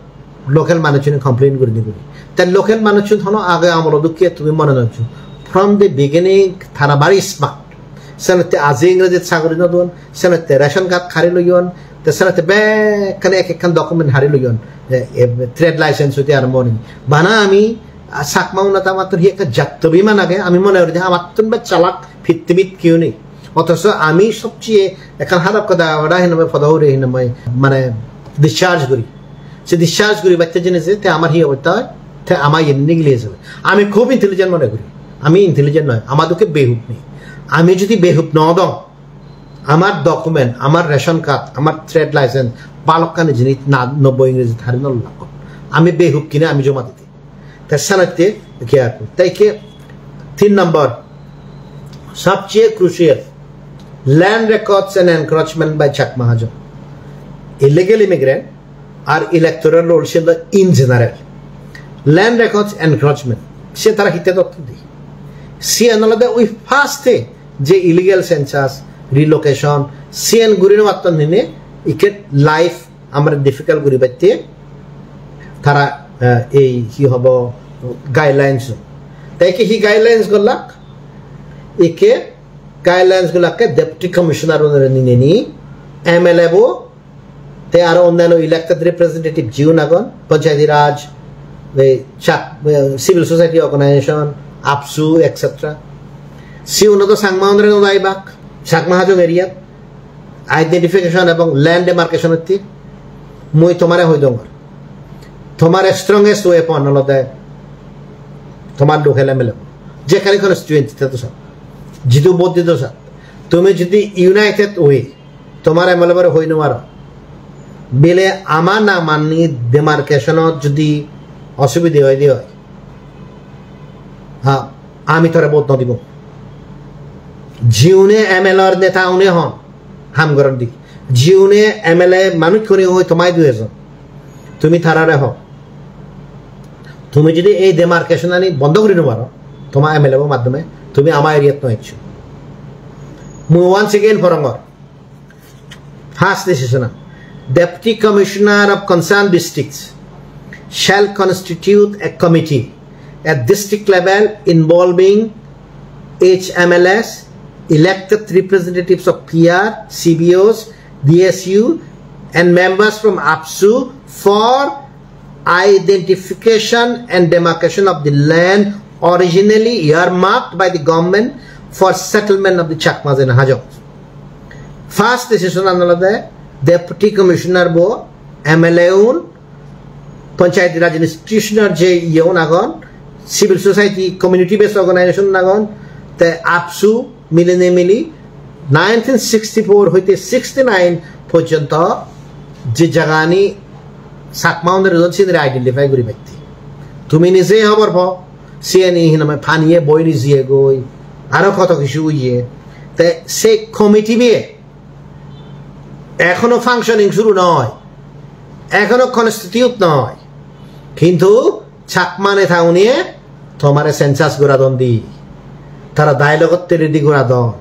local manuchchune complain gurinei guri. Te local manuchchun hono age amolo dokke tumi mone noccho. From the beginning, tara bari smart. Senotte aji Ingrejit sagori no don, senotte ration card hari loyon, te senotte bekkani ek ekkan document hari loyon, e, e, trade license hoite arombo guri. Bana ami, a, Chakma unot amattun hi ekka jatto biman age, ami mone gori je amattun bej chalak pittimit keyo nei. Othocho ami sobcheye ekkan hadap hoda hoda hinamai podo hure hinamai mane discharge guri. Se discharge guribatte jenei je te amar hi obosta oi, te ama iyen nigili jebe. Ami khub intelligent mone guri. Ami intelligent noi, ama dokke behub nei. Ami jodi behub no odong, amar document, amar ration card, amar trade license, balokkani jinis na nobboi Ingrejit hari no lakkon. Ami behub hine ami joma didi. Te senotte careful. Te ikke tin number, sobcheye crucial, land records and encroachment by Chakma Hajong. Illegal immigrant ar electoral roll siyen do in general. Land records encroachment, siyen tara hitte dotton di? Siyen olode ui first-e je illegal census, relocation, siyen guri no patton hine ikke life amare difficult guribatte tara, eh, ei hi hobo guidelines. Te ikke hi guidelines gollak? Ikke guidelines gulakke Deputy Commissioner unore nineni M L A bo te aro onnanno elected representative jiun agon, Panchayati Raj, ei Chak-, eh, civil society organization, AAPSU, et cetera. Siuno do Changma unore no daibak, Chakma Hajong area. Identification ebong land demarcation otte mui tomare hoi dongor. Tomar strongest weapon olode tomar local M L A. Jekkani constituency te to sat, jidu vote dido sat, tumi jodi united oi tomar M L A bore hoi no paro, bile ama na mani demarcation ot jodi osubide oi de oi, ha, ami tore vote no dibo. Jiune M L A or neta une hon, ham goron di. Jiune M L A manuj hone oi tomai dui ejon, tumi tarare ho. Tumi jodi ei demarcation ani bondo guri no paro, toma M L A bo maddhome, tumi ama area t no eccho. Mui once again porongor. First decision, Deputy Commissioner of concerned districts shall constitute a committee at district level involving H M L As, elected representatives of P R, C B Os, D S U, and members from AAPSU for identification and demarcation of the land originally earmarked by the government for settlement of the Chakmas in Hajong. First decision an olode Deputy Commissioner bo, M L A un, Panchayati Raj institutional je iye un agon, civil society, community based organization un agon, te AAPSU milinei mili nineteen sixty-four hoite sixty-nine porjonto je jagani Chakma unore don sinore identify guri patte. Tumi nije hobor po, siyeni hinamai paniye boi ni jiye goi, aro koto kichu oye. Te se committee biye ekhono functioning suru noi, ekhono constitute noi, kintu Chakma neta uniye tomare census gora don di. Tara dialogue otte ready gora don.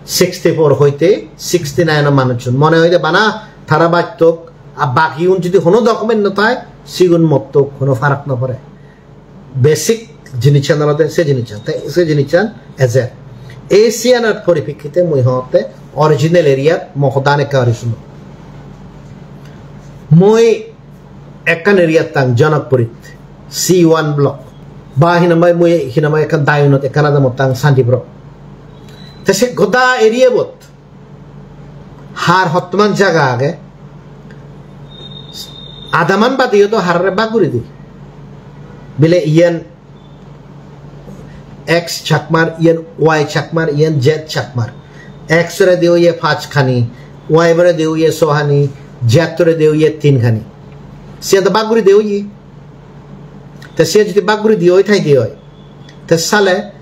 Sixty-four hoite sixty-nine o manuchun. Mone hoide bana tara battok, a bakiun jodi hono document no thai, sigun mottok hono farak no pore. Basic jinissan olode se jinissan, te se jinissan ejer. Ei siyanor poripekkite mui hotte original area-t mo hodan ekka guri suno. Mui ekkan area-t tang Janakpurit, C one block. Ba hinamai mui hinamai ekkan Diyunot ekkan adamot tang Santipurot. Te se goda area-bot har hottoman jaga age, adaman badeyo do harare bhag guri di. Bile iyen X Chakmar, iyen Y Chakmar, iyen Z Chakmar. X ore de oye pach khani, Y ore de oye so khani, Z ore de oye tin khani. Siyen do bhag guri de oye. Te siyen jodi bhag guri de oi thai de oi, te sale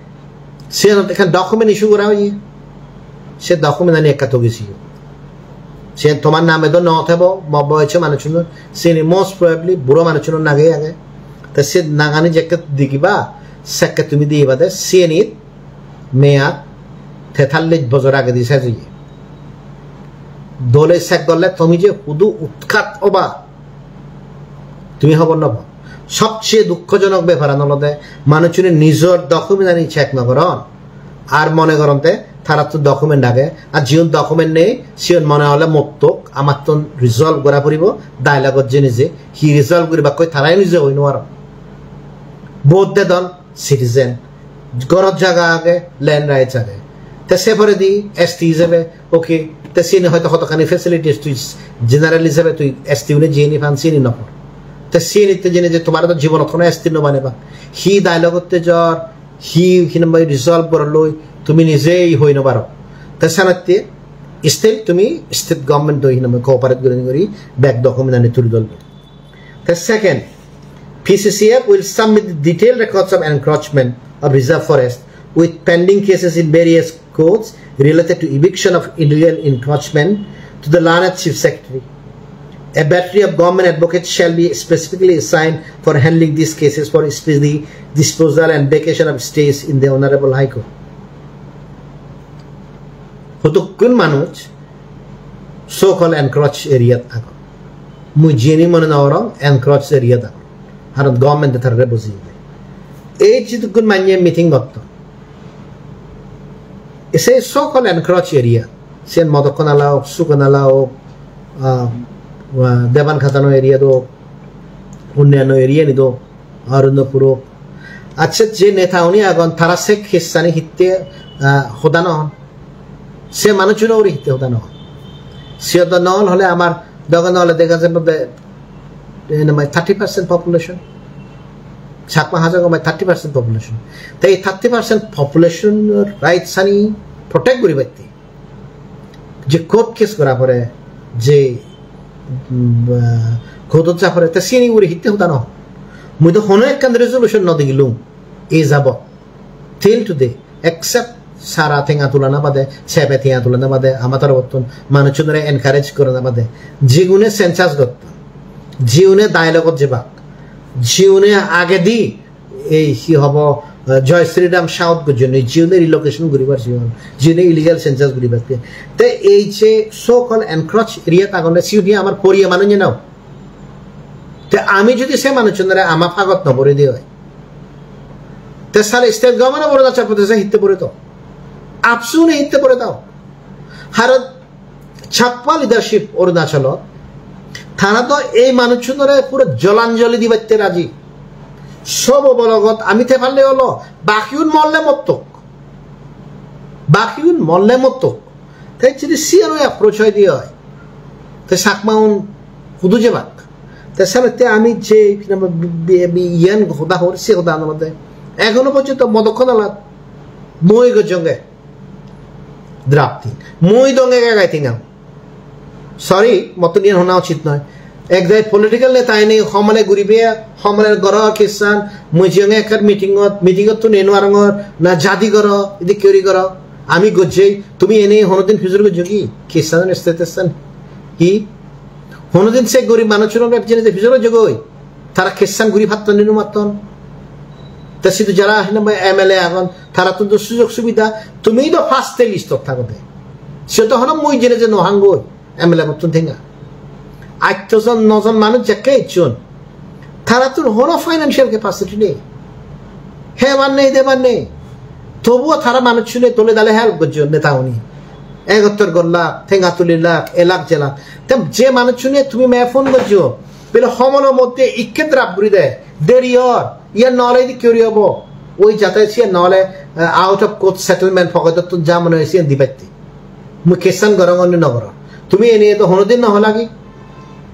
siyenot ekkan document issue gora oye. Se document ani ekka togi siyo. Siyen tomar name do no thebo, mo boyoscho manuchunor, siyeni most probably buro manuchunor nage age. Te se nagani jekke digiba, sekke tumi digiba de, siyenit meyad tetallis bojor agedi sej oye. Dole check gorle tumi je hudu utkat oba, tumi hobor no po. Sobcheye dukkojonok beparan olode manuchune nijor document ani check no goron, ar mone goron te tarattun document age, ar jiun document nei siun mone hole mottok, amattun resolve gora puribo, dialogue-ot jeinei je hi resolve guribakkoi tarai nije hoi no paron. Vote dedon citizen, gorot jaga age, land rights age. Te se poredi S T ijebe, okay, te siyeni hoyto hodokkani facilities tui general ijebe tui S T une jiyeni pan siyeni no por. Te siyeni te jene je tomare to jibonot hono S T no baneba. Hi dialogue otte jor, hi hinamai resolve gorloi, tumi nijei hoi no paro. Te senotte still tumi state government doi hinamai cooperate guri guri bek document ani tuli dolbe. The second, P C C F will submit the detailed records of encroachment of reserve forest with pending cases in various courts related to eviction of illegal encroachment to the learned Chief Secretary. A battery of government advocates shall be specifically assigned for handling these cases for speedy disposal and vacation of stays in the Honorable High Court. Hotokkun manuj so-called encroach area-t agon. Mui jiyeni mone no gorong encroach area-t agon. Haron government-e tarare bujeye de. Ei jidukkun manye meeting gotton, e se so-called encroach area, siyen Modokkonala ok, Sukonala ok, ah, ah, Deban Khadano area-t ok, onnanno area-nit ok, Arunopur ok. Accha, je neta uni agon, tara se case-ani hitte, ah, hoda no hon? Se manuchchuno ugure hitte hoda no hon? Siyot do no hole amar dogan ole dega jabo be, ene mai thirty percent population. Chakma Hajong mai thirty percent population. Te ei thirty percent population rights-ani protect guribatte je court case gora pore, je, mm, ah, court-ot ja pore, te siyeni ugure hitte hoda no hon? Mui do hono ekkan resolution no degilung ei jabot till today, except sara tenga tulana bade, sebe tenga tulana bade, ama torobottun manuchunore encourage gorana bade, jigune census gotton, jiune dialogue-ot jebak, jiune agedi ei hi hobo, eh, Joy Sriram shout gojjonne, jiune relocation guribar jiun, jiune illegal census guribatte. Te ei je so-called encroach area-t agonde, siune amar poriye manuj no. Te ami jodi se manuchunore ama pagot no pore de oi, te sale state government of Arunachal Pradesh hitte pore to? AAPSU-ne hitte pore to? Haron Chakma leadership Arunachalot, tara do ei manuchunore puro jolanjoli dibatte raji. Sob obologot ami te palle olo, bakiun molle mottok. Bakiun molle mottok. Te jodi siyan oi approach oi de oi, te Chakmaun hudu jebak? Te senotte ami je, bi-, bi-, bi-, iyan hoda hor, se hoda olode ekhono porjonto Modokkonalat mui gojjonge drafting. Mui donge gai tingang. Sorry, mottun iyan hona uchit noi. Ek dagi political neta ene homole guribe, homole goro case-an, mui jiyonge ekkar meeting-ot, meeting-ottun ei no arongor, na jadi goro, idi kuri goro. Ami gojjei, tumi ene honodin pujor gojjo ki? Case-an status-an hi? Honodin se gorib manuchunore jene je pujor gojjo goi? Tara case-an guri patton ni no patton? Te sidu jara hinamai M L A agon, tarattun do sujog subida, tumi do first list-ot thago de. Se do hono mui jene je no hangoi, M L A bottun tenga. Atto jon, no jon manuj jekke ecchon, tarattun hono financial capacity nei. Hebar nei, debar nei. Tobuo tara manuchune dole dale help gojjon neta uni. Egottor gollak, tenga tulilak, elak jelak. Te je manuchune tumi me phone gojjo, bile homolo moddhe ikke drop guri de, deri or, iyan no ole idi kuri obo. Oi jate siyan no ole, eh, out of court settlement pocket-ottun ja mone oi siyan dibatte. Mui case-an gorongor ni no gorongor. Tumi ene do honodin no holagi.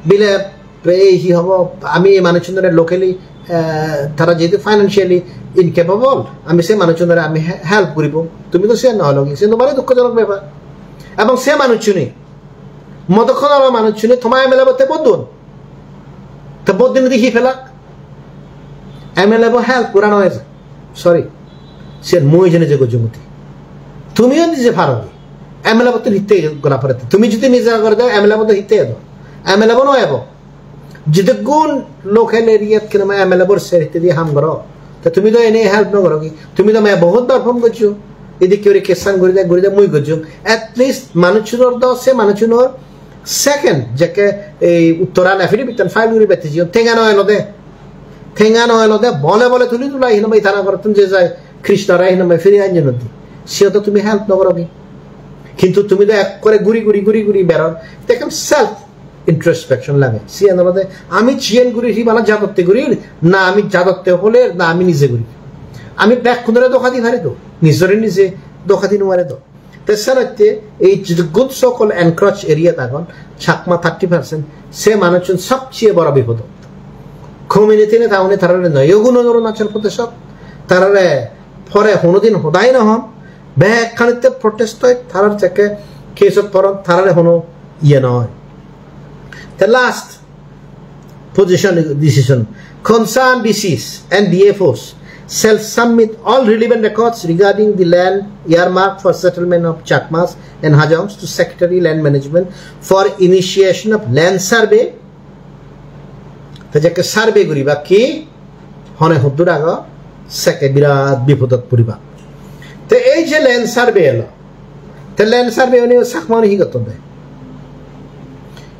Bile, ei hi hobo, ami ei manuchunore locally, eh, tara jehetu financially incapable, ami se manuchunore ami he-, help guribo. Tumi do siyan no hologi. Siyan do bari dukkojonok bepar. Ebong se manuchune, Modokkonala manuchune toma M L A botte vote don. Te vote dinei di hi pelak? M L A bo help gora no oye. Sorry. Siyan mui jene je gojjong uti. Tumiyo nije paro ni. M L A bottun hitte gora pore. Tumi jodi nije gore do, M L A bottun hitte do? M L A bo no ebo. Jidukkun local area-t hinamai M L A bor ser hittedi ham goro. Te tumi do ene help no goro ki? Tumi do me bohut bar phone gojjo. Edikke guri case-an guri de, guri de mui gojjong. At least manuchunor do, se manuchunor second jekke ei uttoran affidavit-tan file guri bette jiyon, tenga no elo de. Tenga no elode bole bole tuli tulai hinamai tara gorottun je jai Krishnore hinamai firi anjonodi. Siyodo tumi help no gorogi. Kintu tumi do ekkore guri guri guri guri beror. Te ekkan self introspection lage. Siyan olode ami jiyen guri hi bana jadotte guri, na ami jadotte hole, na ami nije guri. Ami bekkunore doka di pari do, nijore nije doka di no pari do. Te senotte ei jidukkun so-called encroach area agon, Chakma thirty percent, se manuchun sobcheye boro bipodot. Community neta une tarare noyo gunon Arunachal Pradeshot, tarare pore honodin hodai no hon, bekkanitte protest oi, tarar jekke case-ot poron, tarare hono iye no oi. The last position decision. Concerned D Cs and D F Os shall submit all relevant records regarding the land earmarked for settlement of Chakmas and Hajongs to Secretary Land Management for initiation of land survey. Te jekke survey guribak ki, hone huddur ago, sekke birat bipodot puribak. Te ei je land survey elo, te land survey oni Chakma oni hi gotton de?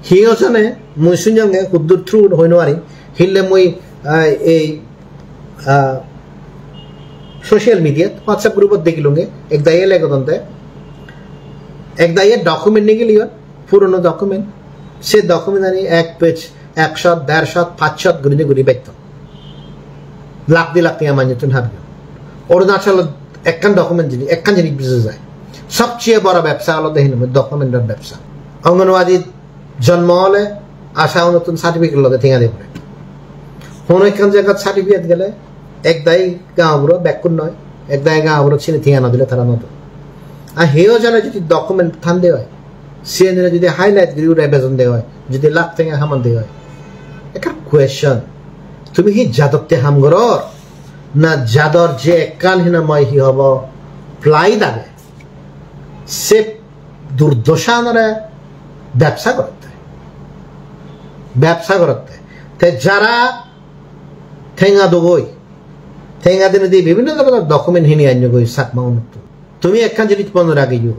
Hi hojone mui sunjonge, huddur true hoi no parim. Hille mui, ah, ei, ah, social media, WhatsApp group-ot degilunge, ek dagiye legodon de. Ek dagiye document nigiliyon, purono document. Se document ani ek page, ekshot, dershot, pachshot gurinei guri betton. Lakh di lakh tenga manjottun habiyon. Arunachalot ekkan document jinis, ekkan jinis buja jai. Sobcheye boro bebsa olode hinamai document-or bebsa. Anganwadi jonmo ole ASHA unottun certificate lode tenga dibo. Hono ekkan jagat certificate gele ek dagi gaonburo, bekkun noi, ek dagi gaonburo sini tenga no dile tara no don. Ar heyo jone jodi document than de oi, siyenire jodi highlight guri ure bejon de oi, jodi lakh tenga haman de oi. Ekkan question, tumi hi jadotte ham goror? Na jador je ekkan hinamai hi hobo flight age, se durdosanore bebsa gorotte. Bebsa gorotte. Te jara tenga dogoi, tenga dinedi bibhinno dhoronor document hini annogoi Chakma unottun. Tumi ekkan jinis mone ragiyo,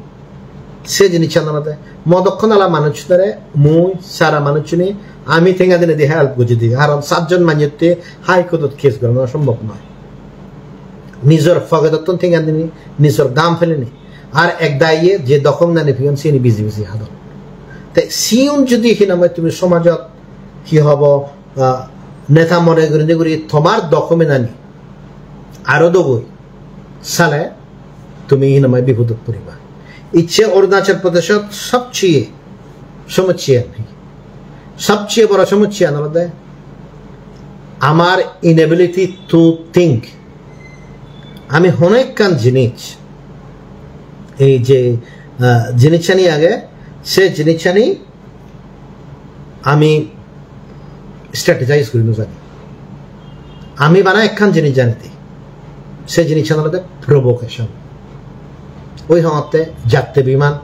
se jinissan olode modokkon ala manuchunore mui sara manuchune ami tenga dinedi help gojji de, karon satjon manjotte High Court-ot case gorana sombob noi. Nijor pocket-ottun tenga dinei, nijor gam felenei. Ar ek dagiye je document ani peyon siyeni biji biji hadon. Te siyun jodi hinamai tumi somajot hi hobo, ah, neta mone gurinei guri tomar document ani aro dogoi sale tumi hinamai bipodot puriba. Icche Arunachal Pradeshot sobcheye somossya hi? Sobcheye boro somossya olode amar inability to think. Ami hono ekkan jinis, ei je, ah, jinissani age, se jinissani ami strategize guri no jani. Ami bana ekkan jinis jani de. Se jinissan olode provocation. Oi hongotte jatte biman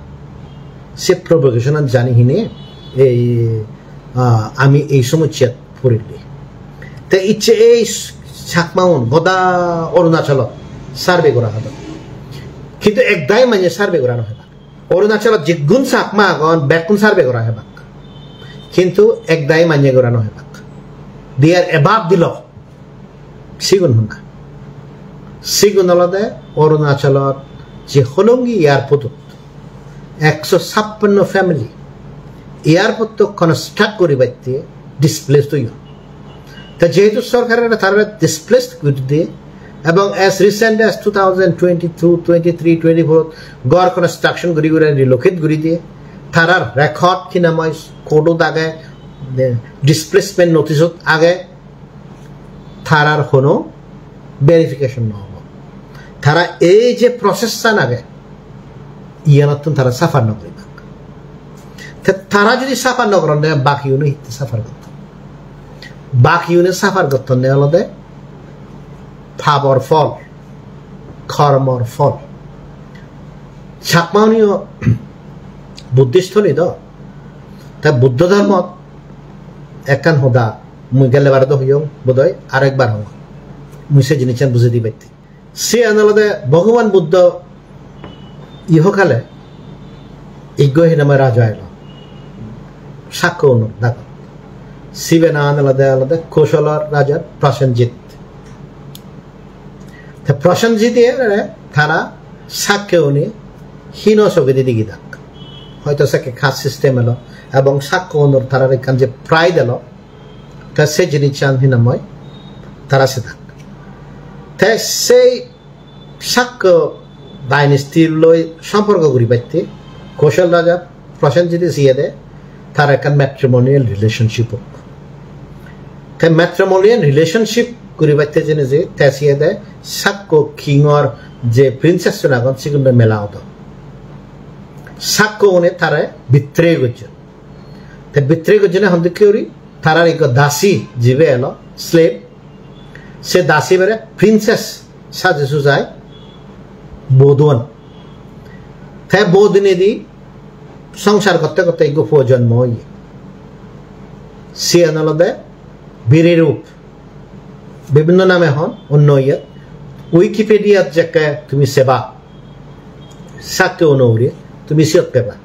se provocation-an jani hine ei, ah, ami ei somossat porilli. Te icche ei Chakmaun goda Arunachalot survey gora hadon. Kintu ek dagi manye survey gora no hebak. Arunachalot jigun Chakma agon, bekkun survey gora hebak. Kintu ek dagi manye gora no hebak. They are above the law. Sigun honna? Sigun olode Arunachalot je Hollongi airport-ot ekso sappanno family airport-to construct guribatte displaced oyon. Ta jehetu sorkarore tarare displaced guri diye, ebong as recent as two thousand twenty-two, twenty-three, twenty-four ghor construction guri guri relocate guri diye, tarar record hinamai court-ot age, de-, displacement notice-ot age, tarar hono verification no obo. Tara ei je process-an age, iyanottun tara suffer no guribak. Te tara jodi suffer no goronne, bakiyune hitte suffer gotton? Bakiyune suffer gottonne olode pabor phol, kormor phol. Chakmauniyo Buddhist holi do. Te Buddho dhormot ekkan hoda mui gelle bare do hoyong, bodoi arekbar hongor. Mui se jinissan bujei dibatte. Siyan olode Bhogoban Buddho ihokale ikko hinamai raja elo. Sakko unor dagot. Sibe nang olode, olode Kosolo rajar Prosenjit. Te Prosenjit ere tara Sakkeune hino sogedi digidak. Hoito sekke caste system elo ebong Sakko unor tarar ekkan je pride elo, te se jinissan hinamoi tara sedak. Te sei Sakko dynasty loi somporko guribatte Kosol raja Prosenjit siyede tar ekkan matrimonial relationship ok. Te matrimonial relationship guribatte jene je te siyede Sakko king or je princess un agon sigun loi mela odo. Sakko une tare betray gojjon. Te betray gojjone hondokke guri, tarar ekko dasi jibe elo, slave, se dasi bere princess saje sujai bo duon. Te bo dinedi songsar gotte gotte ekko puo jonmo oye. Siyan olode Birirup. Bibhinno name hon, onno iyet. Wikipedia-t jekke tumi seba, Sakko uno ugure tumi siyot peba.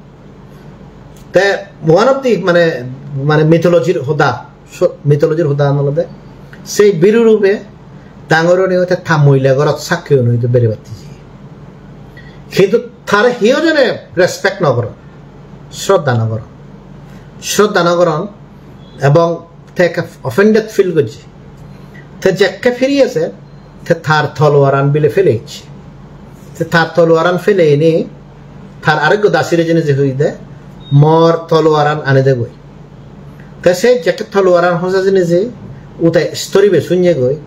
Te one of the mane, mane mythology-r hoda, so-, mythology-r hoda olode sei Birurube dangor oinei te ta moile gorot Sakko uno idu berebatte jeye. Hintu tare hiyo jone respect no goron, shraddha no goron. Shraddha no goron ebong te ekka offended feel gojje. Te jekke firi ase, te tar toloaran bile fele icche. Te tar toloaran fele ene tar arekko dasire jene je hoide, "Mor toloaran ani de goi." Te se jekke toloaran hoja jene je, ute story be sunye goi,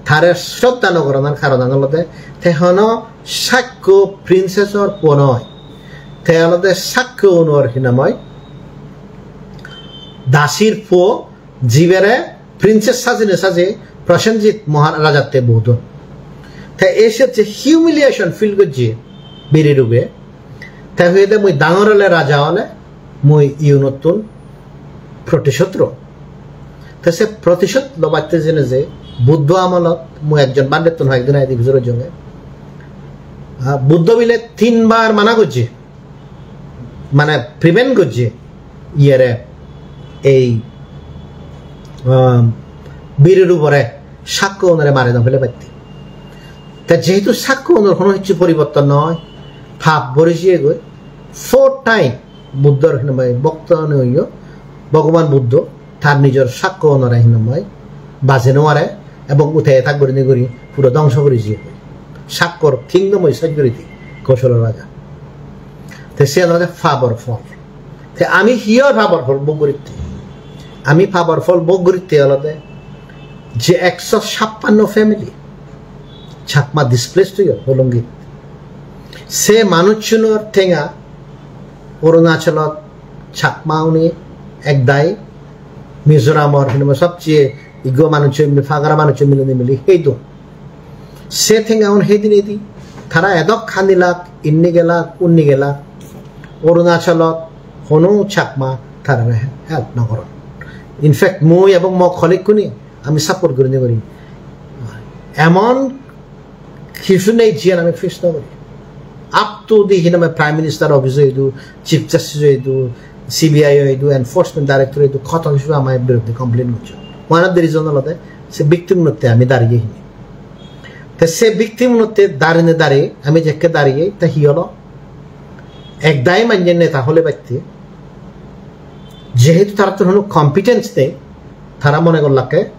tare shraddha no goranar karonan olode, te hono Sakko princess or puo noi. Te olode Sakko unor hinamoi dasir puo, jibere princess sajine saje Prosenjit Maharajatte bodon. Te ei siyot je humiliation feel gojje Birirube, te hoyede mui dangor ole raja ole mui iyunottun protishod lom. Te se protishod lobatte jene je Buddho amolot mui ekjon bandettun hoyekdin age dibisor ojjonge. Ah, Buddho bile tinbar mana gojje. Mane prevent gojje iyere, ei, um, Birurubore, Sakko unore mare no fele batte. Ta jehetu Sakko unor hono hissu poriborton noi, pap bori jiyegoi, four time Buddhor hinamai bhokto oiyo, Bhogoban Buddho tar nijor Sakko unore hinamai baje no pare ebong ute attack gurinei guri puro dhongso guri jiyegoi. Sakkor kingdom oi sej guri di Kosolo raja. Te siyan olode pabor phol. Te ami hiyo pabor phol bhog guritte? Ami pabor phol bhog guritte olode je ekso sappanno family Chakma displaced oyon Holongit. Se manuchunor tenga Arunachalot Chakma une ekdagi Mizoramor hinamai sobcheye iggo manuchun mili, pagara manuchun milinei mili hei don. Se tenga un hei dinedi tara edok handilak, inni gelak, unni gelak. Arunachalot hono Chakma tarare help no goron. In fact, mui ebong mo colleague-kune ami support gurinei guri. Emon hissu nei jiyan ami face no guri. Up to the hinamai Prime Minister office-o idu, Chief Justice-o idu, C B I-o idu, Enforcement Director-o idu, hoto hissu ama biruddhe complain gojjon. One of the reason olode se victim-unotte ami dariye hini. Te se victim-unotte darinei dari, ami jekke dariye, te hi olo? Ekdagi manye neta hole batte, jehetu tarattun hono competence nei, tara mone gorlakke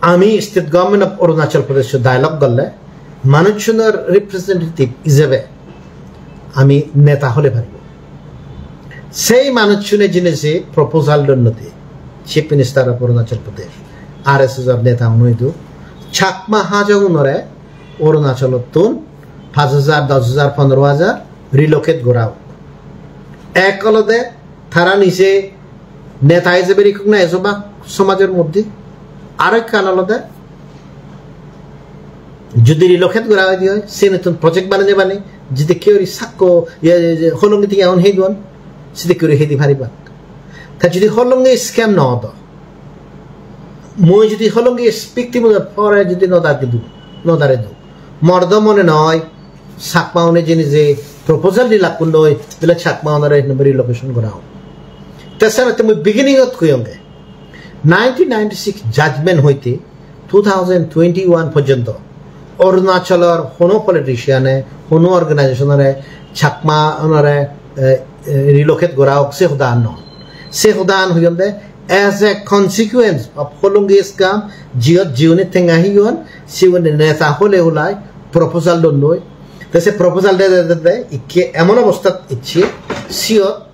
ami State Government of Arunachal Pradesh-o dialogue gorle manuchunor representative ijebe ami neta hole paribo. Sei manuchune jene je proposal donnotte Chief Minister of Arunachal Pradesh, R S S-or neta uno idu, Chakma Hajongunore Arunachalottun pach hajar, dos hajar, pondro hajar relocate gora ok. Ek olode tara nije neta ijebe recognize obak somajor moddhe. Aro ekkan olode judi relocate gora oide oi, senottun project banei banei, judi keu ri Sakko, iye, iye, iye, Holongi tenga un hei don, sidi keu ri hei di paribak. Ta judi Holongi scam no odo, mui judi Holongi victim-unor pore judi no dari do, no dari do, mor do mone noi, Chakma une jene je proposal dilakkun loi, bile Chakma unore hinamai relocation gora ok. Te senotte mui beginning-ot hoyonge, Nineteen ninety-six judgment hoite two thousand twenty-one porjonto Arunachalor hono politician-e, hono organization-ore, Chakma onore, eh, eh, relocate gora ok, se hodan no. Se hodan hoyonde as a consequence of Hollongi scam, jiyot jiune tenga heyon, siune neta hole hulai proposal donnoi. Te se proposal de, de, de, de, ikke emon obostat icche, siyot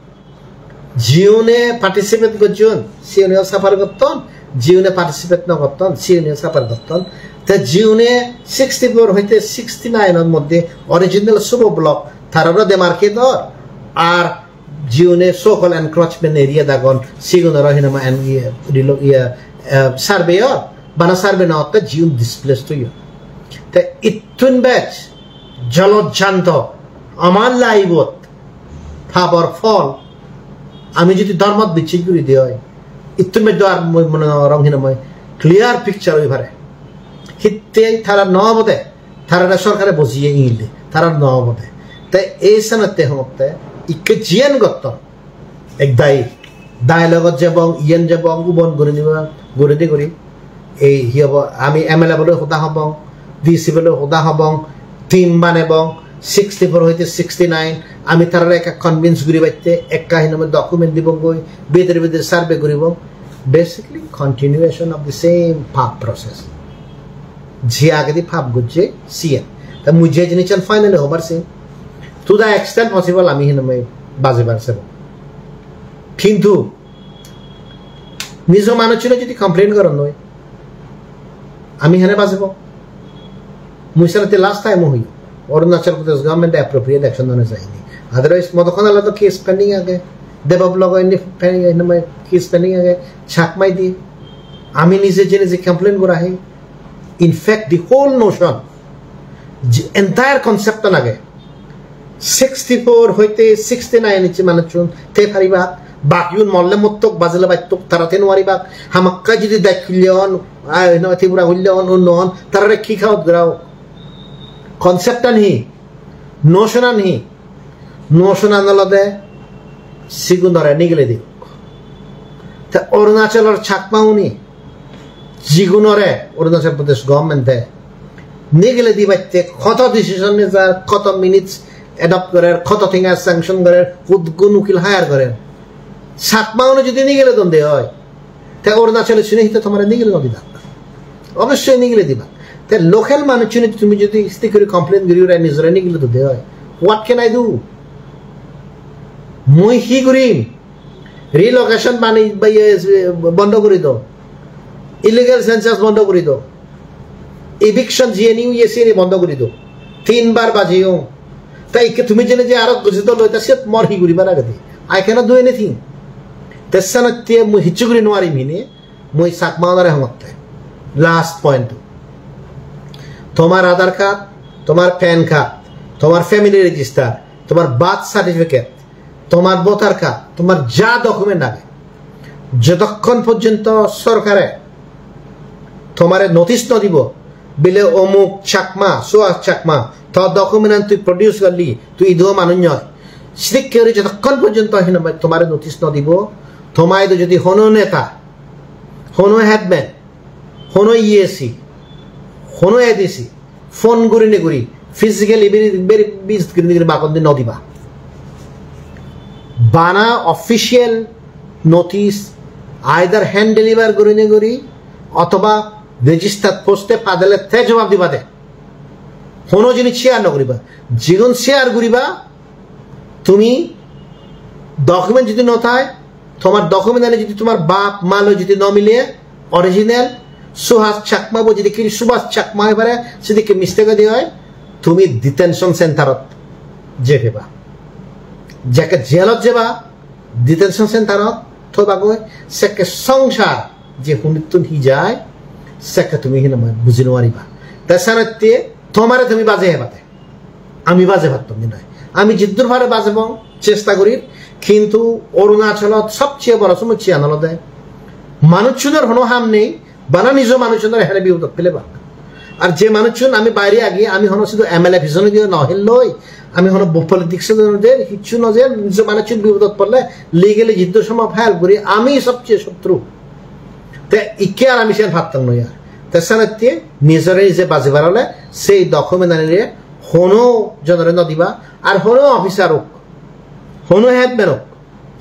jiune participate gojjon, siune suffer gotton, jiune participate no gotton, siune suffer gotton. Te jiune sixty-four hoite sixty-nine or moddhe original Subho block, tararo demarcate or, ar jiune so-called encroachment area dagon, sigunoro hinama en-, iye, relo-, iye, eh, survey or, bana survey no otte jiun displaced oyon. Te ittun bej jolojjanto amar life-ot pabor phol, ami jodi dhormot bichej guri de oi, ittun bej do ar mui mone no gorong hinamai clear picture oi pare. Hitte tara no obode, tarare sorkare bojiye ingille, tara no obode. Te ei senotte hongotte ikke jiyen gotton, ek dai, dialogue-ot jebong, iyen jebong, ubon guri nibong, guri di guri. Ei hi hobo, ami M L A bo loi hoda hobong, D C bo loi hoda hobong, team banebong, sixty-four hoite sixty-nine, ami tarare ekka convince guri batte, ekka hinamai document dibong goi, bidire bidire survey guribong. Basically, continuation of the same path process. Je agedi pap gojje, siyen. Ta mui je jinissan finally hobar sin, to the extent possible ami hinamai bajebar sebo. Kintu nijo manuchune jodi complain goron noi, ami hene bajebo? Mui senotte last time-o hoyong, Arunachal Pradesh government appropriate action none jaini. Otherwise, modokkon ole to case pending age, Debab logo indi pe-, hinamai case pending age, Chakmai di. Ami nije jene je complain gora hai. In fact, the whole notion, je entire concept-an age, sixty-four hoite sixty-nine inchi manuchun te paribak, bakiun molle mottok, bajile battok, tara te nuaribak, hamakkai jodi dej hulle on, ai, no, Tripura hulle on, onno on, tarare kick out gora ok. Concept-an hi? Notion-an hi? Notion-an olode sigunore nigile diuk. Te Arunachalor Chakma uni jigunore Arunachal Pradesh government-e nigile dibatte hoto decision nejar, hoto minutes adopt gorer, hoto tenga sanction gorer, hudgun ukil hire gorer. Chakma uni jodi nigile don de oi, te Arunachal-e sine hite tomare nigile no dibak? Obossoi nigile dibak. Te local manuchune tumi jodi stick guri complain guri ore nijore nigile dode oi, what can I do? Mui hi gurim? Relocation bani, ba, iye, bondo guri do. Illegal census bondo guri do. Eviction jiyeni oye siyeni bondo guri do. Tinbar bajeyong. Ta ikke tumi jene je aro guji dolo, ta siyot mor hi guribar agedi? I cannot do anything. Te senotte mui hissu guri nuarim hine, mui Chakma onore hongotte. Last point. Tomar Aadhaar card, tomar PAN card, tomar family register, tomar birth certificate, tomar voter card, tomar ja document age, jotokkon porjonto sorkare tomare notice no dibo, bile omuk Chakma, Suhas Chakma, to document-an tui produce gorli, tui idu manuj noi. Sidikke guri jotokkon porjonto hinamai tomare notice no dibo, tomai do jodi hono neta, hono headman, hono E A C, hono A D C phone gurinei guri physically beri, beri visit gurinei guri magon di no diba. Bana official notice either hand deliver gurinei guri othoba registered post-e padele te jobab diba de. Hono jinis share no guriba. Jigun share guriba, tumi document jodi no thai, tomar document ani jodi tomar bap ma loi jodi no mile, original, Suhas Chakma bo jodi ki Subhas Chakma oi pare, sedikke mistake oi de oi, tumi detention center-ot jei peba. Jekke jail-ot jeba, detention center-ot thobagoi, sekke songsar je hunittun hi jai, sekke tumi hinamai buji no pariba. Te senotte tomare tumi baje hebade. Ami baje pattom ni noi. Ami jiddur pare bajebong, chesta gurir, kintu Arunachalot sobcheye boro somossyan olode manuchunor hono ham nei, bana nijo manuchunor here bipodot pelebak. Ar je manuchun ami baire agi, ami hono sidu M L A pijone diyo no hilloi, ami hono bo-, politics-e no jer, hissu no jer, nijo manuchun bipodot polle legally jiddur somoy file guri, ami sobcheye sotru. Te ikke ar ami sen pattong noi ar. Te senotte nijore nije bajibar ole sei document anire hono jonore no diba, ar hono officer ok, hono headman ok,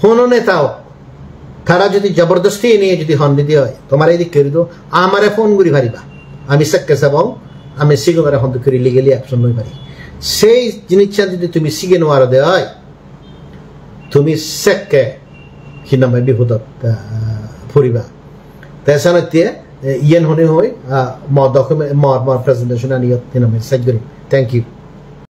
hono neta ok, tara jodi jobordosti ene jodi hon didi oi, tomare edik gori do, amare phone gori pariba. Ami sekke sebong, ami sigunore hon gori legally action loi pari. Sei jinissan jodi tumi sige no paro de oi, tumi sekke hi nang hoi bipodot, ah, poriba. Te senotte, eh, iyen hone hoi, ah, mo document, mo, mo presentation ani iyot hi nang hoi sej gori. Thank you.